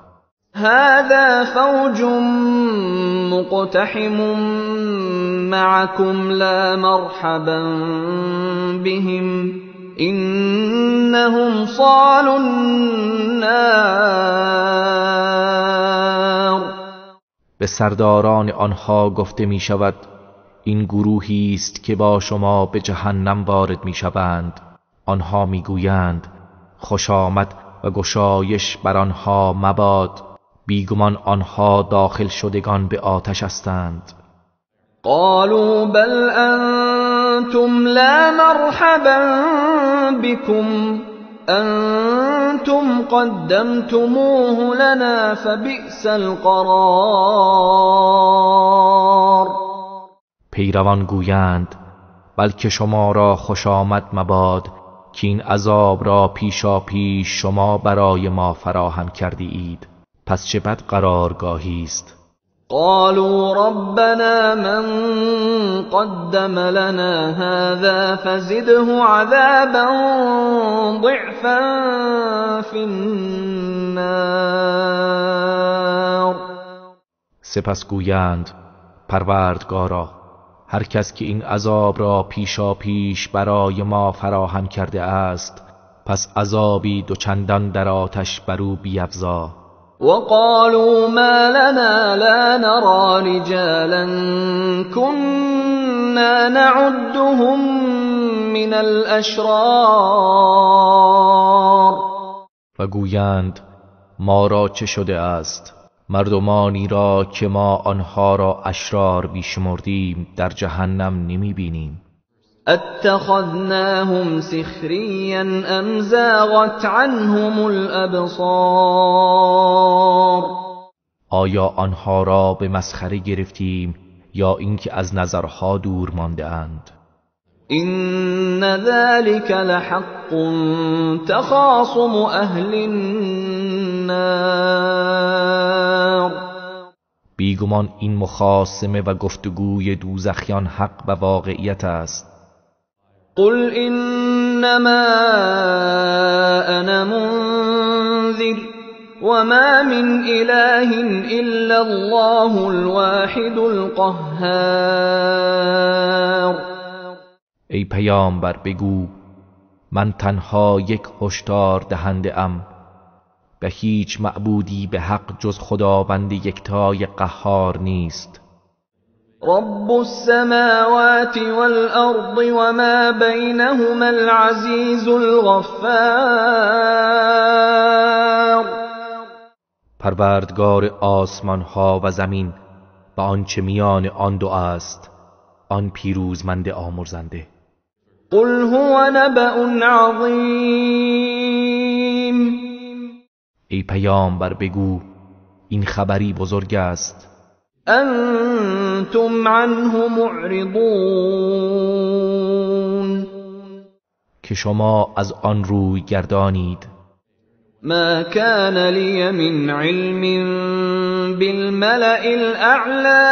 هذا فوج مقتحم معكم لا مرحبا بهم إنهم صالوا النار. به سرداران آنها گفته می شود این گروهی است که با شما به جهنم وارد می شوند. آنها می گویند خوش آمد و گشایش بر آنها مباد، بیگمان آنها داخل شدگان به آتش هستند. قالوا بل انتم لا مرحبا بكم انتم قدمتموه لنا فبئس القرار. پیروان گویند بلکه شما را خوش آمد مباد که این عذاب را پیشا پیش شما برای ما فراهم کردی اید، پس چه بد قرارگاهی است. قالوا ربنا من قدم لنا هذا فزده عذابا ضعفا في النار. سپس گویند پروردگارا، هر کس که این عذاب را پیشا پیش برای ما فراهم کرده است، پس عذابی دوچندان در آتش بر او بیفزا. وقالوا ما لنا لا نرى رجالا كنا نعدهم من الاشرار. و گویند ما را چه شده است، مردمانی را که ما آنها را اشرار بیشمردیم در جهنم نمی بینیم. اتخذناهم سخريا ام زاغت عنهم الابصار. آیا آنها را به مسخره گرفتیم یا اینکه از نظرها دور مانده اند؟ ان ذلك لحق تخاصم اهل النار. بیگمان این مخاصمه و گفتگوی دوزخیان حق و واقعیت است. قل انما انا منذر وما من اله الا الله الواحد القهار. ای پیامبر بگو من تنها یک هشدار دهنده ام، به هیچ معبودی به حق جز خداوند یکتای قهار نیست. رب السماوات والارض وما بینهما العزیز الغفار. پروردگار آسمان ها و زمین و آنچه میان آن دو است، آن پیروزمند آمرزنده. قل هو نبأ عظیم. ای پیامبر بگو این خبری بزرگ است. انتم عنه معرضون. که شما از آن روی گردانید. ما كان لی من علم بالملأ الاعلى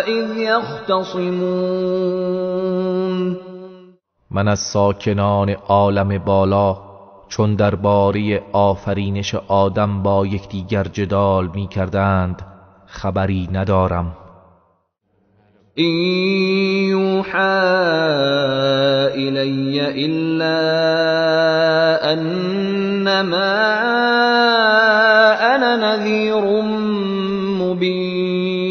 اذ یختصمون. من از ساکنان عالم بالا چون درباره آفرینش آدم با یکدیگر جدال می کردند خبری ندارم. إن یوحى الی الا انما انا نذیر مبین.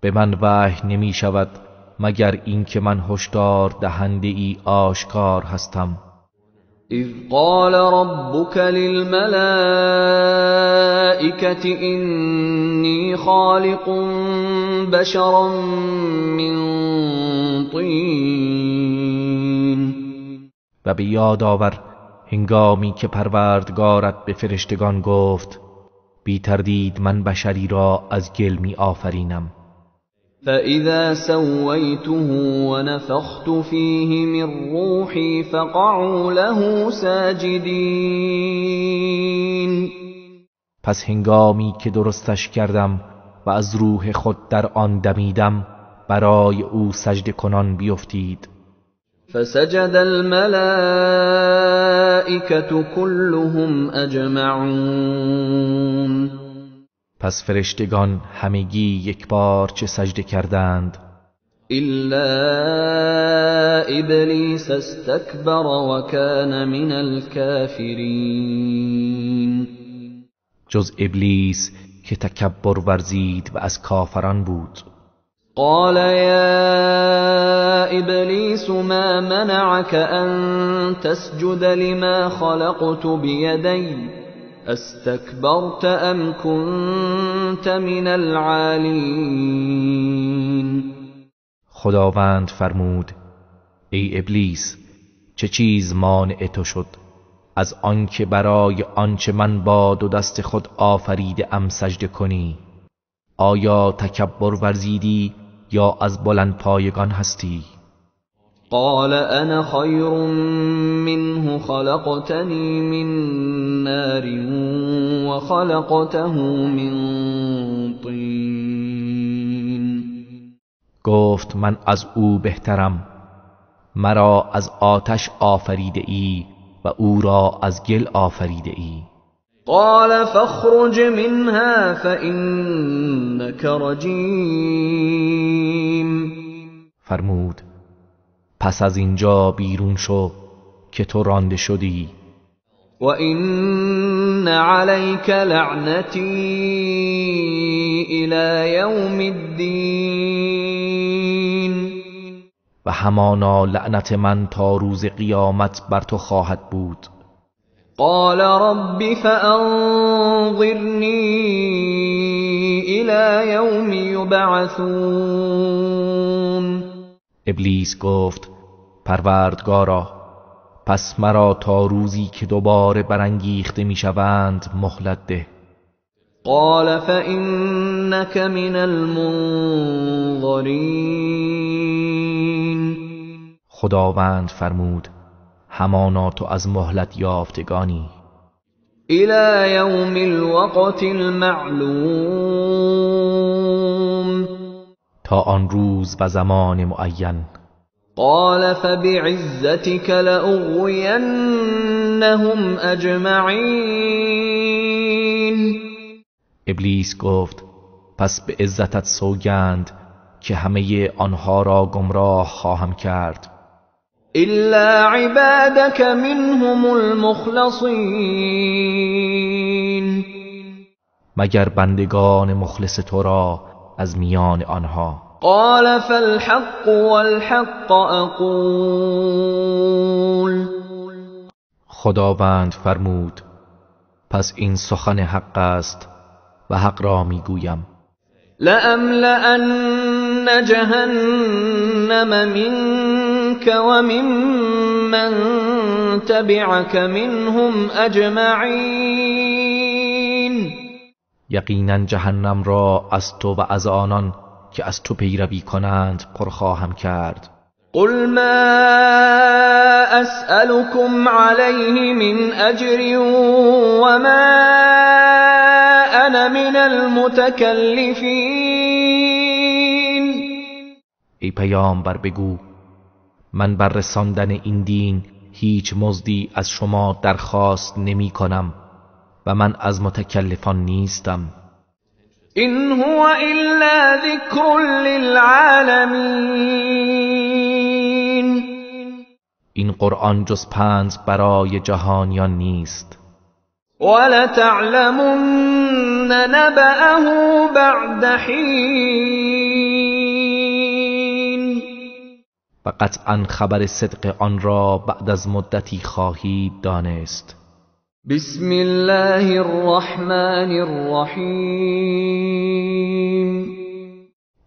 به من وحی نمی شود مگر اینکه من هشدار دهنده ای آشکار هستم. اذ قال ربك للملائكة إني خالق بشرا من طین. و به یاد آور هنگامی که پروردگارت به فرشتگان گفت بی تردید من بشری را از گل می آفرینم. فإذا سويته ونفخت فيه من روحي فقعوا له ساجدين. پس هنگامی که درستش کردم و از روح خود در آن دمیدم برای او سجده کنان بیفتید. فسجد الملائكة كلهم أجمعون. پس فرشتگان همگی یک بار چه سجده کردند. إلا إبلیس استكبر وكان من الكافرین. جز ابلیس که تکبر ورزید و از کافران بود. قال يا إبليس ما منعك أن تسجد لما خلقت بيدي استكبرت أم كنت من العالين. خداوند فرمود ای ابلیس، چه چیز مانع تو شد از آنکه برای آنچه من با دو دست خود آفریده ام سجده کنی؟ آیا تکبر ورزیدی یا از بلند پایگان هستی؟ قال انا خیر منه خلقتنی من نار و خلقته من طین. گفت من از او بهترم، مرا از آتش آفریده ای و او را از گل آفریده ای. قال فاخرج منها فإنك رجیم. فرمود پس از اینجا بیرون شو که تو رانده شدی. وإن عليك لعنتی إلى یوم الدین. و همانا لعنت من تا روز قیامت بر تو خواهد بود. قال رب فأنظرنی إلى یوم یبعثون. ابلیس گفت پروردگارا، پس مرا تا روزی که دوباره برانگیخته میشوند مهلت ده. قال فإنك من المنظرین. خداوند فرمود همانا تو از مهلت یافتگانی. إلى یوم الوقت المعلوم. تا آن روز و زمان معین. قال فبعزتك لأغوینهم اجمعین. ابلیس گفت پس به عزتت سوگند که همه آنها را گمراه خواهم کرد. إلا عبادك منهم المخلصین. مگر بندگان مخلص تو را از میان آنها. قال فالحق والحق اقول. خداوند فرمود پس این سخن حق است و حق را میگویم. لأملأن جهنم منك وممن تبعك منهم اجمعین. یقینا جهنم را از تو و از آنان که از تو پیروی کنند پر خواهم کرد. قل ما اسألكم علیه من اجر وما انا من المتکلفین. ای پیامبر بگو من بر رساندن این دین هیچ مزدی از شما درخواست نمی کنم و من از متکلفان نیستم. إن هو إلا ذکر للعالمین. این قرآن جز پند برای جهانیان نیست. ولتعلمن نبأه بعد حین. و قطعا خبر صدق آن را بعد از مدتی خواهید دانست. بسم الله الرحمن الرحیم.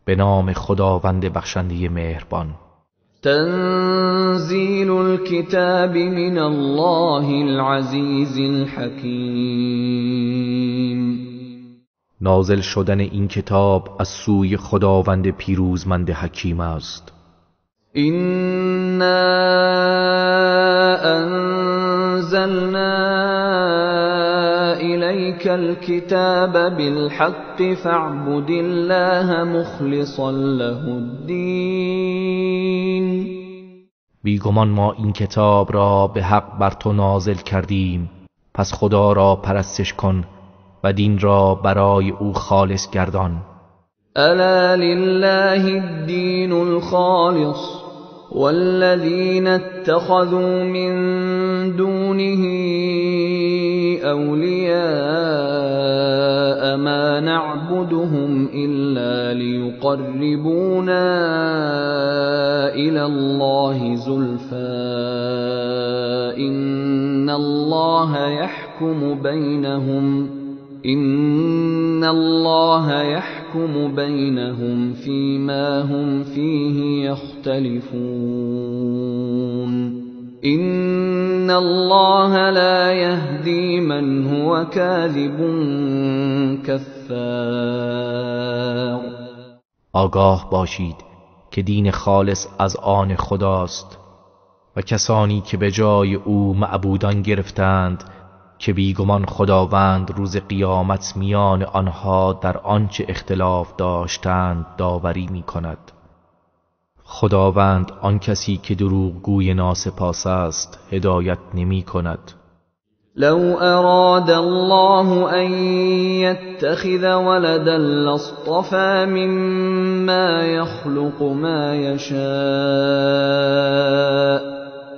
به نام خداوند بخشنده مهربان. تنزیل الكتاب من الله العزیز الحکیم. نازل شدن این کتاب از سوی خداوند پیروزمند حکیم است. إنا أنزلنا إليك الكتاب بالحق فاعبد الله مخلصا له الدين. بیگمان ما این کتاب را به حق بر تو نازل کردیم، پس خدا را پرستش کن و دین را برای او خالص گردان. الا لله الدین الخالص والذین اتخذوا من دونه اولیاء ما نعبدهم الا لیقربونا الى الله زلفى ان الله يحكم بينهم فيما هم فيه يختلفون إن الله لا يهدي من هو كاذب كفار. آگاه باشید که دین خالص از آن خداست و کسانی که به جای او معبودان گرفتند که بیگمان خداوند روز قیامت میان آنها در آنچه اختلاف داشتند داوری می کند. خداوند آن کسی که دروغگوی ناسپاس است هدایت نمی کند. لو اراد الله ان يتخذ ولدا لاصطفى مما يخلق ما يشاء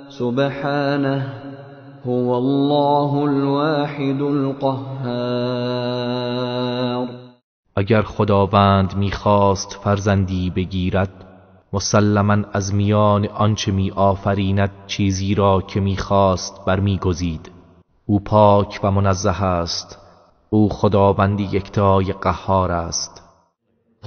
سبحانه هو الله الواحد القهار. اگر خداوند میخواست فرزندی بگیرد، مسلما از میان آنچه می آفریند چیزی را که میخواست برمیگزید. او پاک و منزه است، او خداوند یکتای قهار است.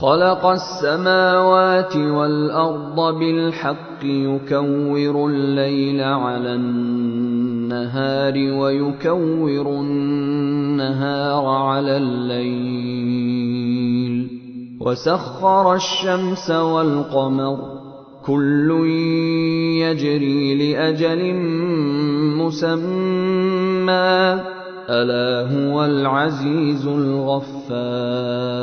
خلق السماوات والأرض بالحق يكور الليل على النهار ويكور النهار على الليل وسخر الشمس والقمر كل يجري لأجل مسمى ألا هو العزیز الغفار.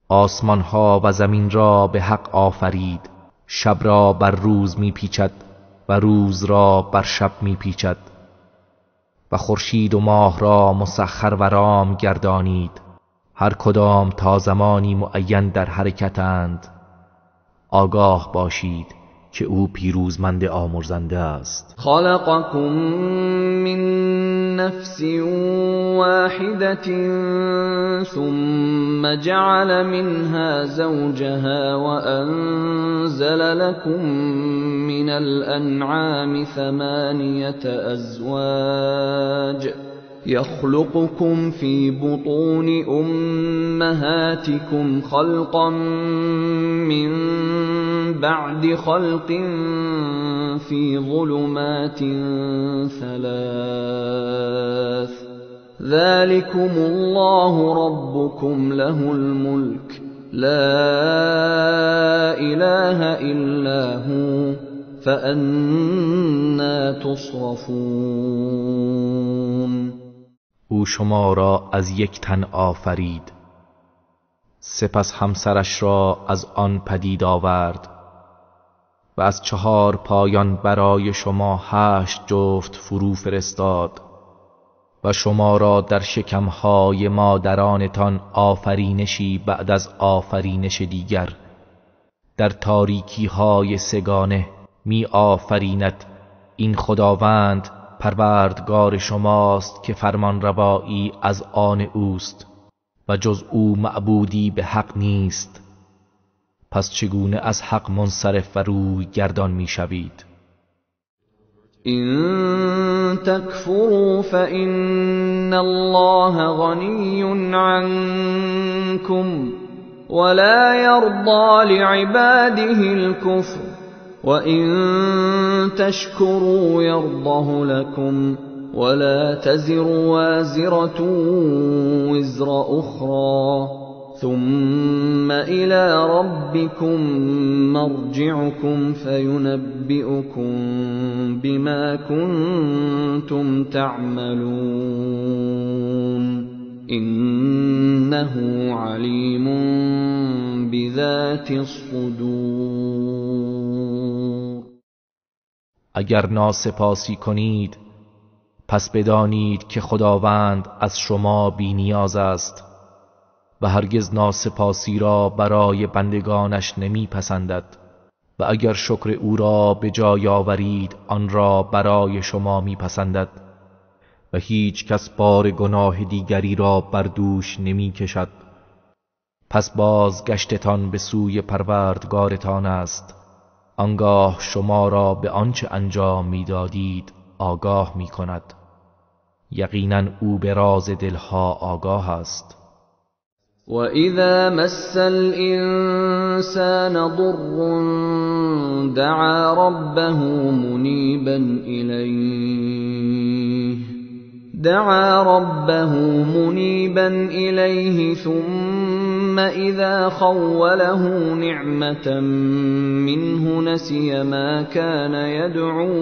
آسمان ها و زمین را به حق آفرید، شب را بر روز میپیچد و روز را بر شب میپیچد و خورشید و ماه را مسخر و رام گردانید، هر کدام تا زمانی معین در حرکتند. آگاه باشید که او پیروزمند آمرزنده است. خلقکم من نفس واحدة ثم جعل منها زوجها وأنزل لكم من الأنعام 8 أزواج يخلقكم في بطون أمهاتكم خلقا من بعد خلق في ظلمات 3 ذلكم الله ربكم له الملك لا إله إلا هو فأنا تصرفون. او شما را از یک تن آفرید، سپس همسرش را از آن پدید آورد و از 4 پایان برای شما 8 جفت فرو فرستاد و شما را در شکمهای مادرانتان آفرینشی بعد از آفرینش دیگر در تاریکی‌های سگانه می آفریند. این خداوند پروردگار شماست که فرمانروایی از آن اوست و جز او معبودی به حق نیست، پس چگونه از حق منصرف و روی گردان می شوید؟ إن تكفروا فإن الله غني عنكم ولا يرضى لعباده الكفر وإن تشكروا يرضه لكم ولا تزر وازرة وزر أخرى ثم إلى ربكم مرجعكم فينبئكم بما كنتم تعملون إنه عليم بذات الصدور. اگر ناسپاسی کنید پس بدانید که خداوند از شما بی نیاز است و هرگز ناسپاسی را برای بندگانش نمیپسندد و اگر شکر او را به جای آورید آن را برای شما میپسندد و هیچ کس بار گناه دیگری را بر دوش نمیکشد. پس بازگشتتان به سوی پروردگارتان است، آنگاه شما را به آنچه انجام میدادید آگاه میکند. یقینا او به راز دلها آگاه است. وَإِذَا مَسَّ الْإِنسَانَ ضُرٌّ دَعَا رَبَّهُ مُنِيبًا إِلَيْهِ ثُمَّ إِذَا خَوَّلَهُ نِعْمَةً مِّنْهُ نَسِيَ مَا كَانَ يَدْعُو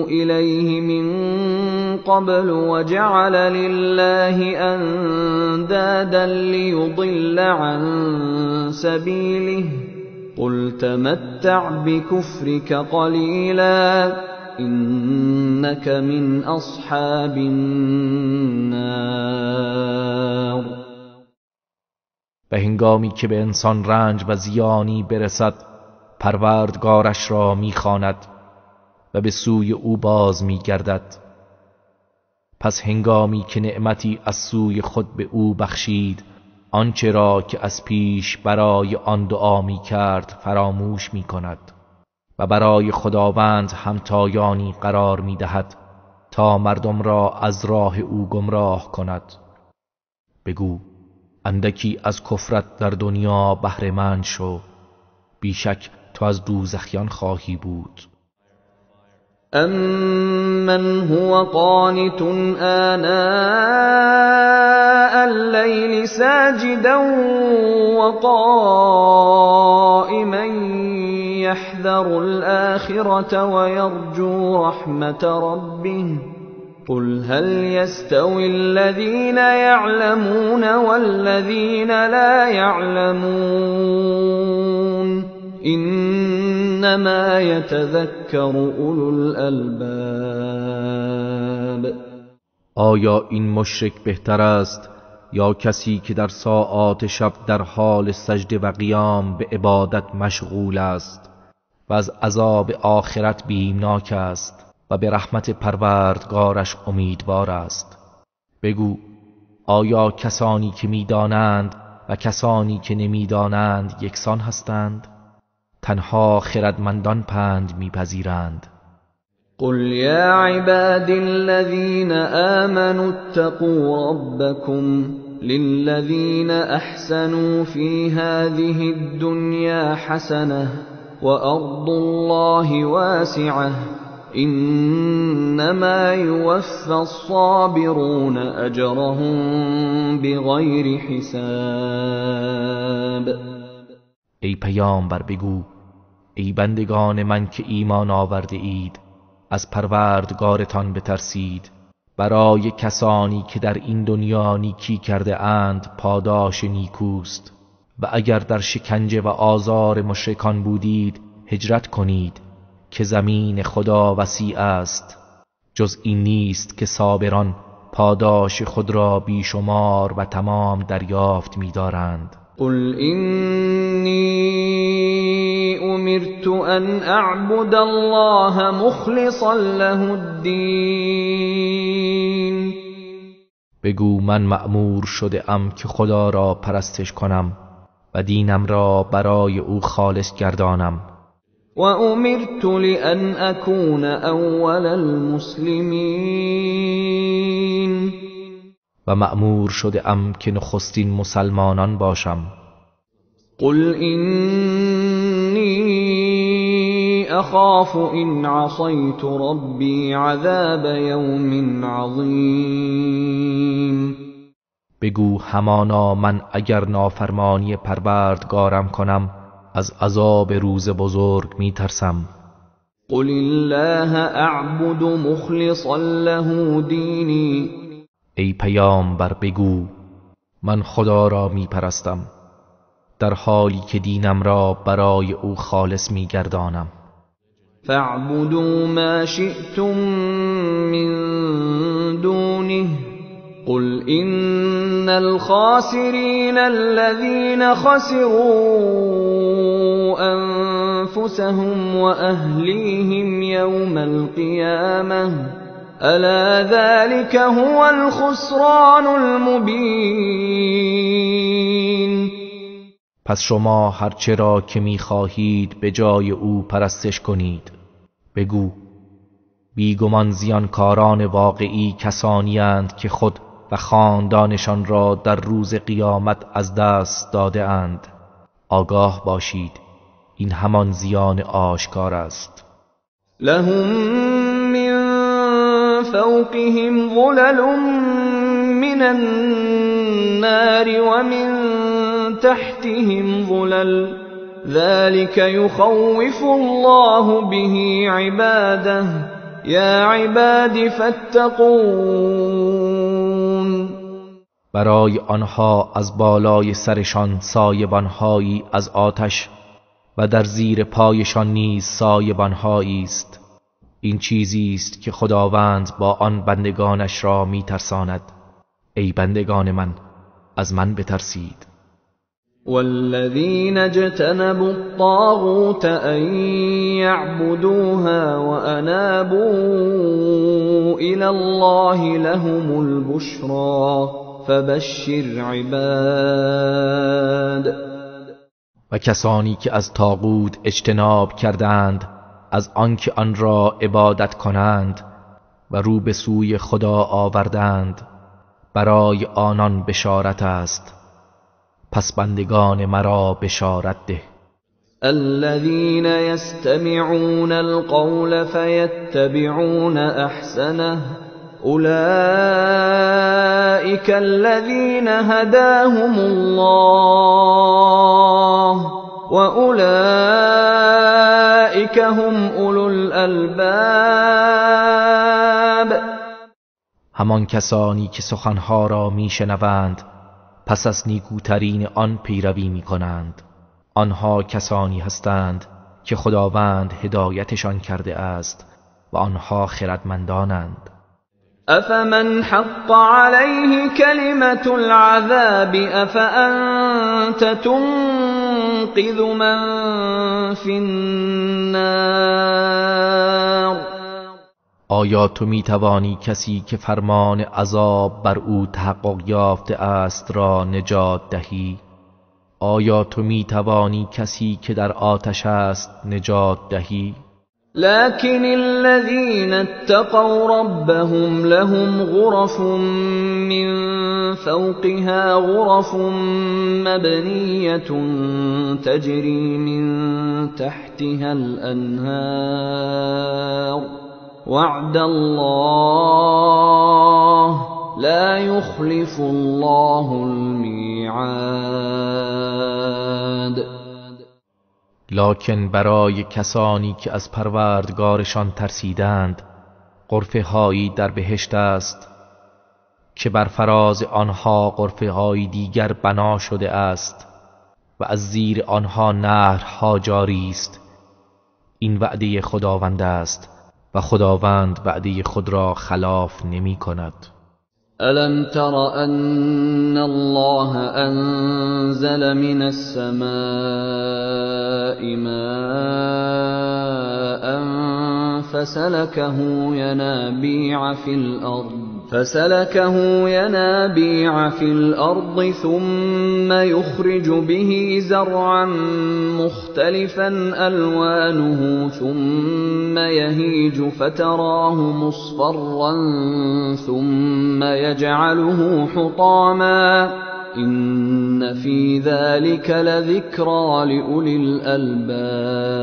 إِلَيْهِ مِنْ قَبْلُ وَجَعَلَ لِلَّهِ أَنْدَادًا لِيُضِلَّ عَنْ سَبِيلِهِ قُلْ تَمَتَّعْ بِكُفْرِكَ قَلِيلًا إِنَّكَ مِنْ أَصْحَابِ النَّارِ. به هنگامی که به انسان رنج و زیانی برسد پروردگارش را میخواند و به سوی او باز میگردد. پس هنگامی که نعمتی از سوی خود به او بخشید آنچه را که از پیش برای آن دعا میکرد فراموش میکند و برای خداوند همتایانی قرار میدهد تا مردم را از راه او گمراه کند. بگو اندکی از کفرت در دنیا بهره مند شو، بیشک تو از دوزخیان خواهی بود. أَمَّنْ هُوَ قَانِتٌ آنَاءَ اللَّيْلِ سَاجِدًا وَقَائِمًا يَحْذَرُ الْآخِرَةَ وَيَرْجُو رَحْمَةَ رَبِّهِ قُلْ هَلْ يَسْتَوِي الَّذِينَ يَعْلَمُونَ وَالَّذِينَ لَا يَعْلَمُونَ إِنَّمَا يَتَذَكَّرُ أُولُو الْأَلْبَابِ. آیا این مشرک بهتر است یا کسی که در ساعات شب در حال سجده و قیام به عبادت مشغول است و از عذاب آخرت بیمناک است و به رحمت پروردگارش امیدوار است؟ بگو آیا کسانی که میدانند و کسانی که نمیدانند یکسان هستند؟ تنها خردمندان پند میپذیرند. قل یا عبادی الذین آمنوا اتقوا ربکم للذین احسنوا فی هذه الدنیا حسنة وأرض الله واسعة إنما يوفى الصابرون أجرهم بغیر حساب. ای پیامبر بگو ای بندگان من که ایمان آورده اید، از پروردگارتان بترسید. برای کسانی که در این دنیا نیکی کرده اند پاداش نیکوست و اگر در شکنجه و آزار مشرکان بودید هجرت کنید که زمین خدا وسیع است. جز این نیست که صابران پاداش خود را بیشمار و تمام دریافت می‌دارند. قل إني أمرت أن أعبد الله مخلصا له الدين. بگو من مأمور شده ام که خدا را پرستش کنم و دینم را برای او خالص گردانم. وأمرت لأن أكون أول المسلمين. و مأمور شده ام که نخستین مسلمانان باشم. قل إني أخاف إن عصيت ربي عذاب يوم عظیم. بگو همانا من اگر نافرمانی پروردگارم کنم از عذاب روز بزرگ میترسم. قل الله اعبد مخلصا له دینی. ای پیامبر بگو من خدا را می پرستم در حالی که دینم را برای او خالص می گردانم. فاعبدوا ما شئتم من دونه قل إن الخاسرين الذين خسروا أنفسهم وأهليهم يوم القيامة ألا ذلك هو الخسران المبين. پس شما هرچه را که می‌خواهید به جای او پرستش کنید. بگو بیگمان زیانکاران واقعی کسانی اند که خود و خاندانشان را در روز قیامت از دست داده اند. آگاه باشید این همان زیان آشکار است. لهم من فوقهم ظلل من النار ومن تحتهم ظلل ذلك يخوف الله به عباده یا عباد فاتقون. برای آنها از بالای سرشان سایبانهایی از آتش و در زیر پایشان نیز سایبانهایی است. این چیزی است که خداوند با آن بندگانش را میترساند. ای بندگان من، از من بترسید. والذین اجتنبوا الطاغوت ان يعبدوها وانابوا الى الله لهم البشرى فبشر عباد. و کسانی که از طاغوت اجتناب کردند، از آنکه آن را عبادت کنند و رو به سوی خدا آوردند، برای آنان بشارت است. پس بندگان مرا بشارت ده. الذين يستمعون القول فيتبعون احسنه اولئك الذين هداهم الله واولئك هم اولو الالباب. همان کسانی که سخنها را میشنوند پس از نیکوترین آن پیروی میکنند. آنها کسانی هستند که خداوند هدایتشان کرده است و آنها خردمندانند. افمن حق علیه کلمة العذاب افانت تنقذ من فی النار. آیا تو می توانی کسی که فرمان عذاب بر او تحقق یافته است را نجات دهی؟ آیا تو می توانی کسی که در آتش است نجات دهی؟ لكن الذين اتقوا ربهم لهم غرف من فوقها غرف مبنية تجري من تحتها الأنهار وعد الله لا يخلف الله الميعاد. لکن برای کسانی که از پروردگارشان ترسیدند غرفه هایی در بهشت است که بر فراز آنها غرفه های دیگر بنا شده است و از زیر آنها نهرها جاری است. این وعده خداوند است و خداوند وعده خود را خلاف نمی کند. ألم تر أن الله أنزل من السماء ماء فسلكه ينابيع في الأرض ثم يخرج به زرعا مختلفا ألوانه ثم يهيج فتراه مصفرا ثم يجعله حطاما إن في ذلك لذكرى لأولي الألباب.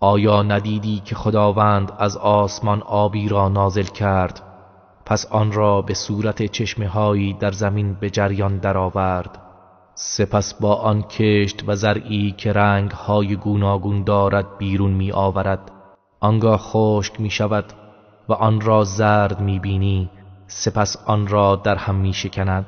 آیا ندیدی که خداوند از آسمان آبی را نازل کرد، پس آن را به صورت چشمه‌هایی در زمین به جریان درآورد، سپس با آن کشت و زرعی که رنگ‌های گوناگون دارد بیرون می آورد، آنگاه خشک می شود و آن را زرد می بینی، سپس آن را در هم می شکند؟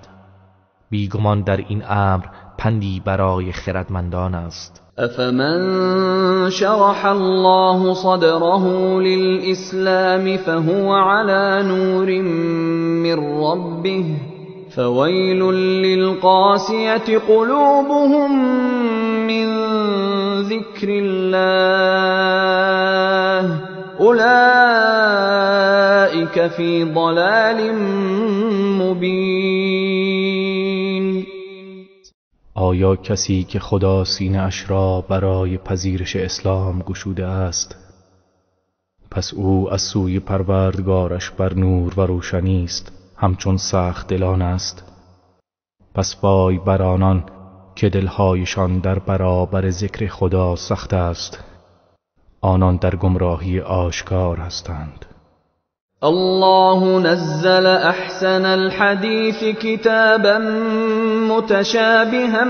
بیگمان در این امر پندی برای خردمندان است. افمن شرح الله صدره للإسلام فهو على نور من ربه فويل للقاسية قلوبهم من ذكر الله أولئك في ضلال مبين. آیا کسی که خدا سینه اش را برای پذیرش اسلام گشوده است، پس او از سوی پروردگارش بر نور و روشنی است، همچون سخت دلان است؟ پس وای بر آنان که دلهایشان در برابر ذکر خدا سخت است، آنان در گمراهی آشکار هستند. الله نزل احسن الحديث كتابا متشابها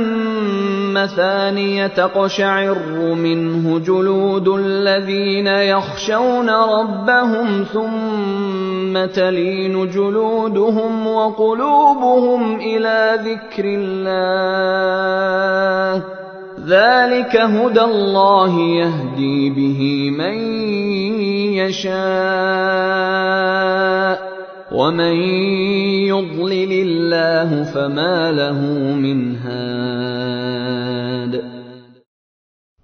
مثانية تقشعر منه جلود الذين يخشون ربهم ثم تلين جلودهم وقلوبهم إلى ذكر الله ذلك هدى الله يهدي به من يشاء ومن يضلل الله فما له من هاد.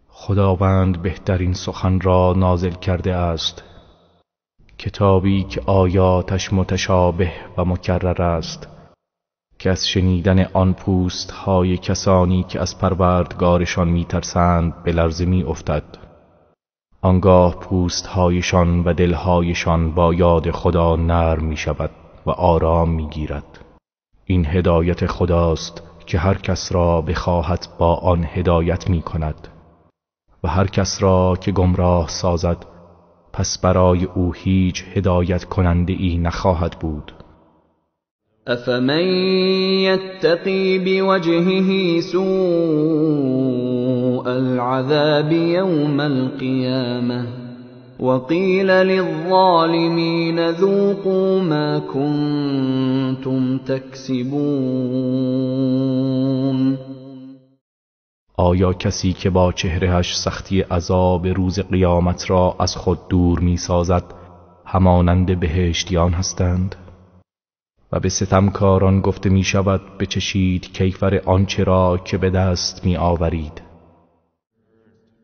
خداوند بهترین سخن را نازل کرده است، کتابی که آیاتش متشابه و مکرر است، که از شنیدن آن پوست های کسانی که از پروردگارشان میترسند به لرزه می افتد. آنگاه پوست هایشان و دلهایشان با یاد خدا نرم می شود و آرام می گیرد. این هدایت خداست که هر کس را بخواهد با آن هدایت می کند و هر کس را که گمراه سازد پس برای او هیچ هدایت کننده ای نخواهد بود. افمن یتقی بوجهه سوء العذاب یوم القیامة وقیل للظالمین ذوقوا ما کنتم تکسبون. آیا کسی که با چهرهش سختی عذاب روز قیامت را از خود دور می سازد همانند بهشتیان هستند؟ و به ستمکاران گفته می شود بچشید کیفر آنچه را که به دست می آورید.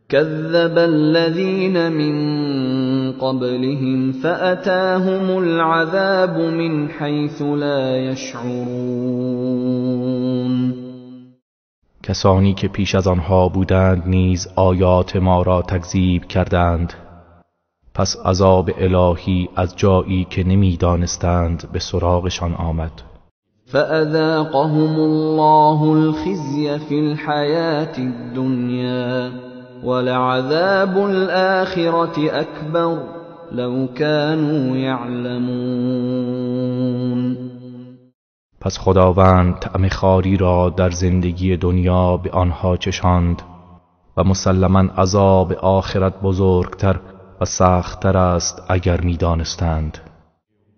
کذب الذین من قبلهم فأتاهم العذاب من حیث لا یشعرون. کسانی که پیش از آنها بودند نیز آیات ما را تکذیب کردند، پس عذاب الهی از جایی که نمیدانستند به سراغشان آمد. فأذاقهم الله الخزي في الحياة الدنيا ولعذاب الآخرة أكبر لو كانوا يعلمون. پس خداوند طعم خواری را در زندگی دنیا به آنها چشاند و مسلماً عذاب آخرت بزرگتر و سخت‌تر است اگر می‌دانستند.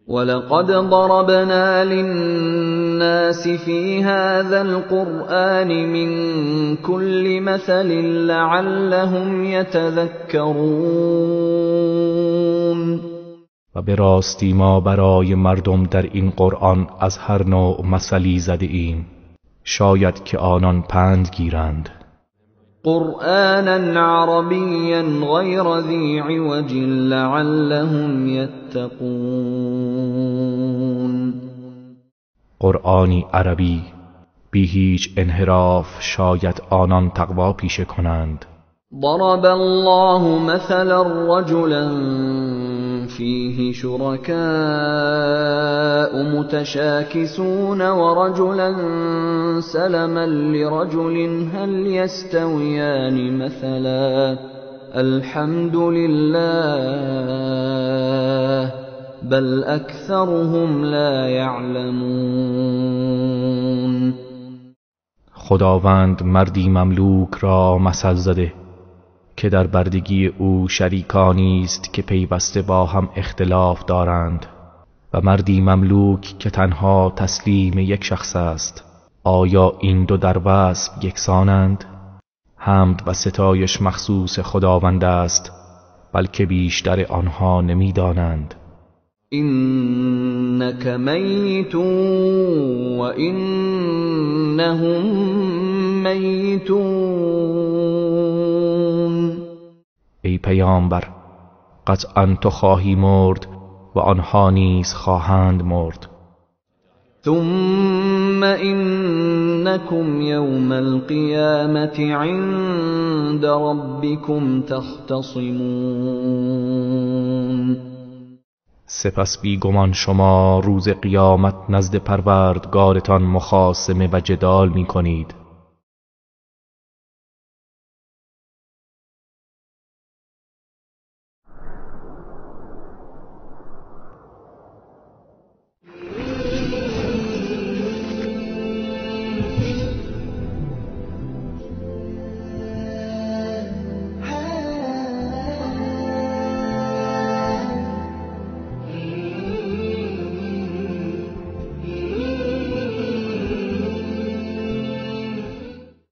ولقد ضربنا للناس في هذا القرآن من كل مثل لعلهم يتذكرون. و به راستی ما برای مردم در این قرآن از هر نوع مثلی زده ایم، شاید که آنان پند گیرند. قرآنا عربیا غیر ذی عوج لعلهم یتقون. قرآنی عربی بی هیچ انحراف، شاید آنان تقوا پیشه کنند. ضرب الله مثلا رجلا فيه شركاء متشاكسون ورجلا سلما لرجل هل يستويان مثلا الحمد لله بل أكثرهم لا يعلمون. خداوند مردی مملوک را مثل زده که در بردگی او شریکانی است که پیوسته با هم اختلاف دارند و مردی مملوک که تنها تسلیم یک شخص است، آیا این دو در وصف یکسانند؟ حمد و ستایش مخصوص خداوند است، بلکه بیشتر آنها نمیدانند. انک میت و انهم میتون. ای پیامبر، قطعا تو خواهی مرد و آنها نیز خواهند مرد. ثم انکم یوم القیامة عند ربکم تختصمون. سپس بیگمان شما روز قیامت نزد پروردگارتان مخاصمه و جدال می کنید.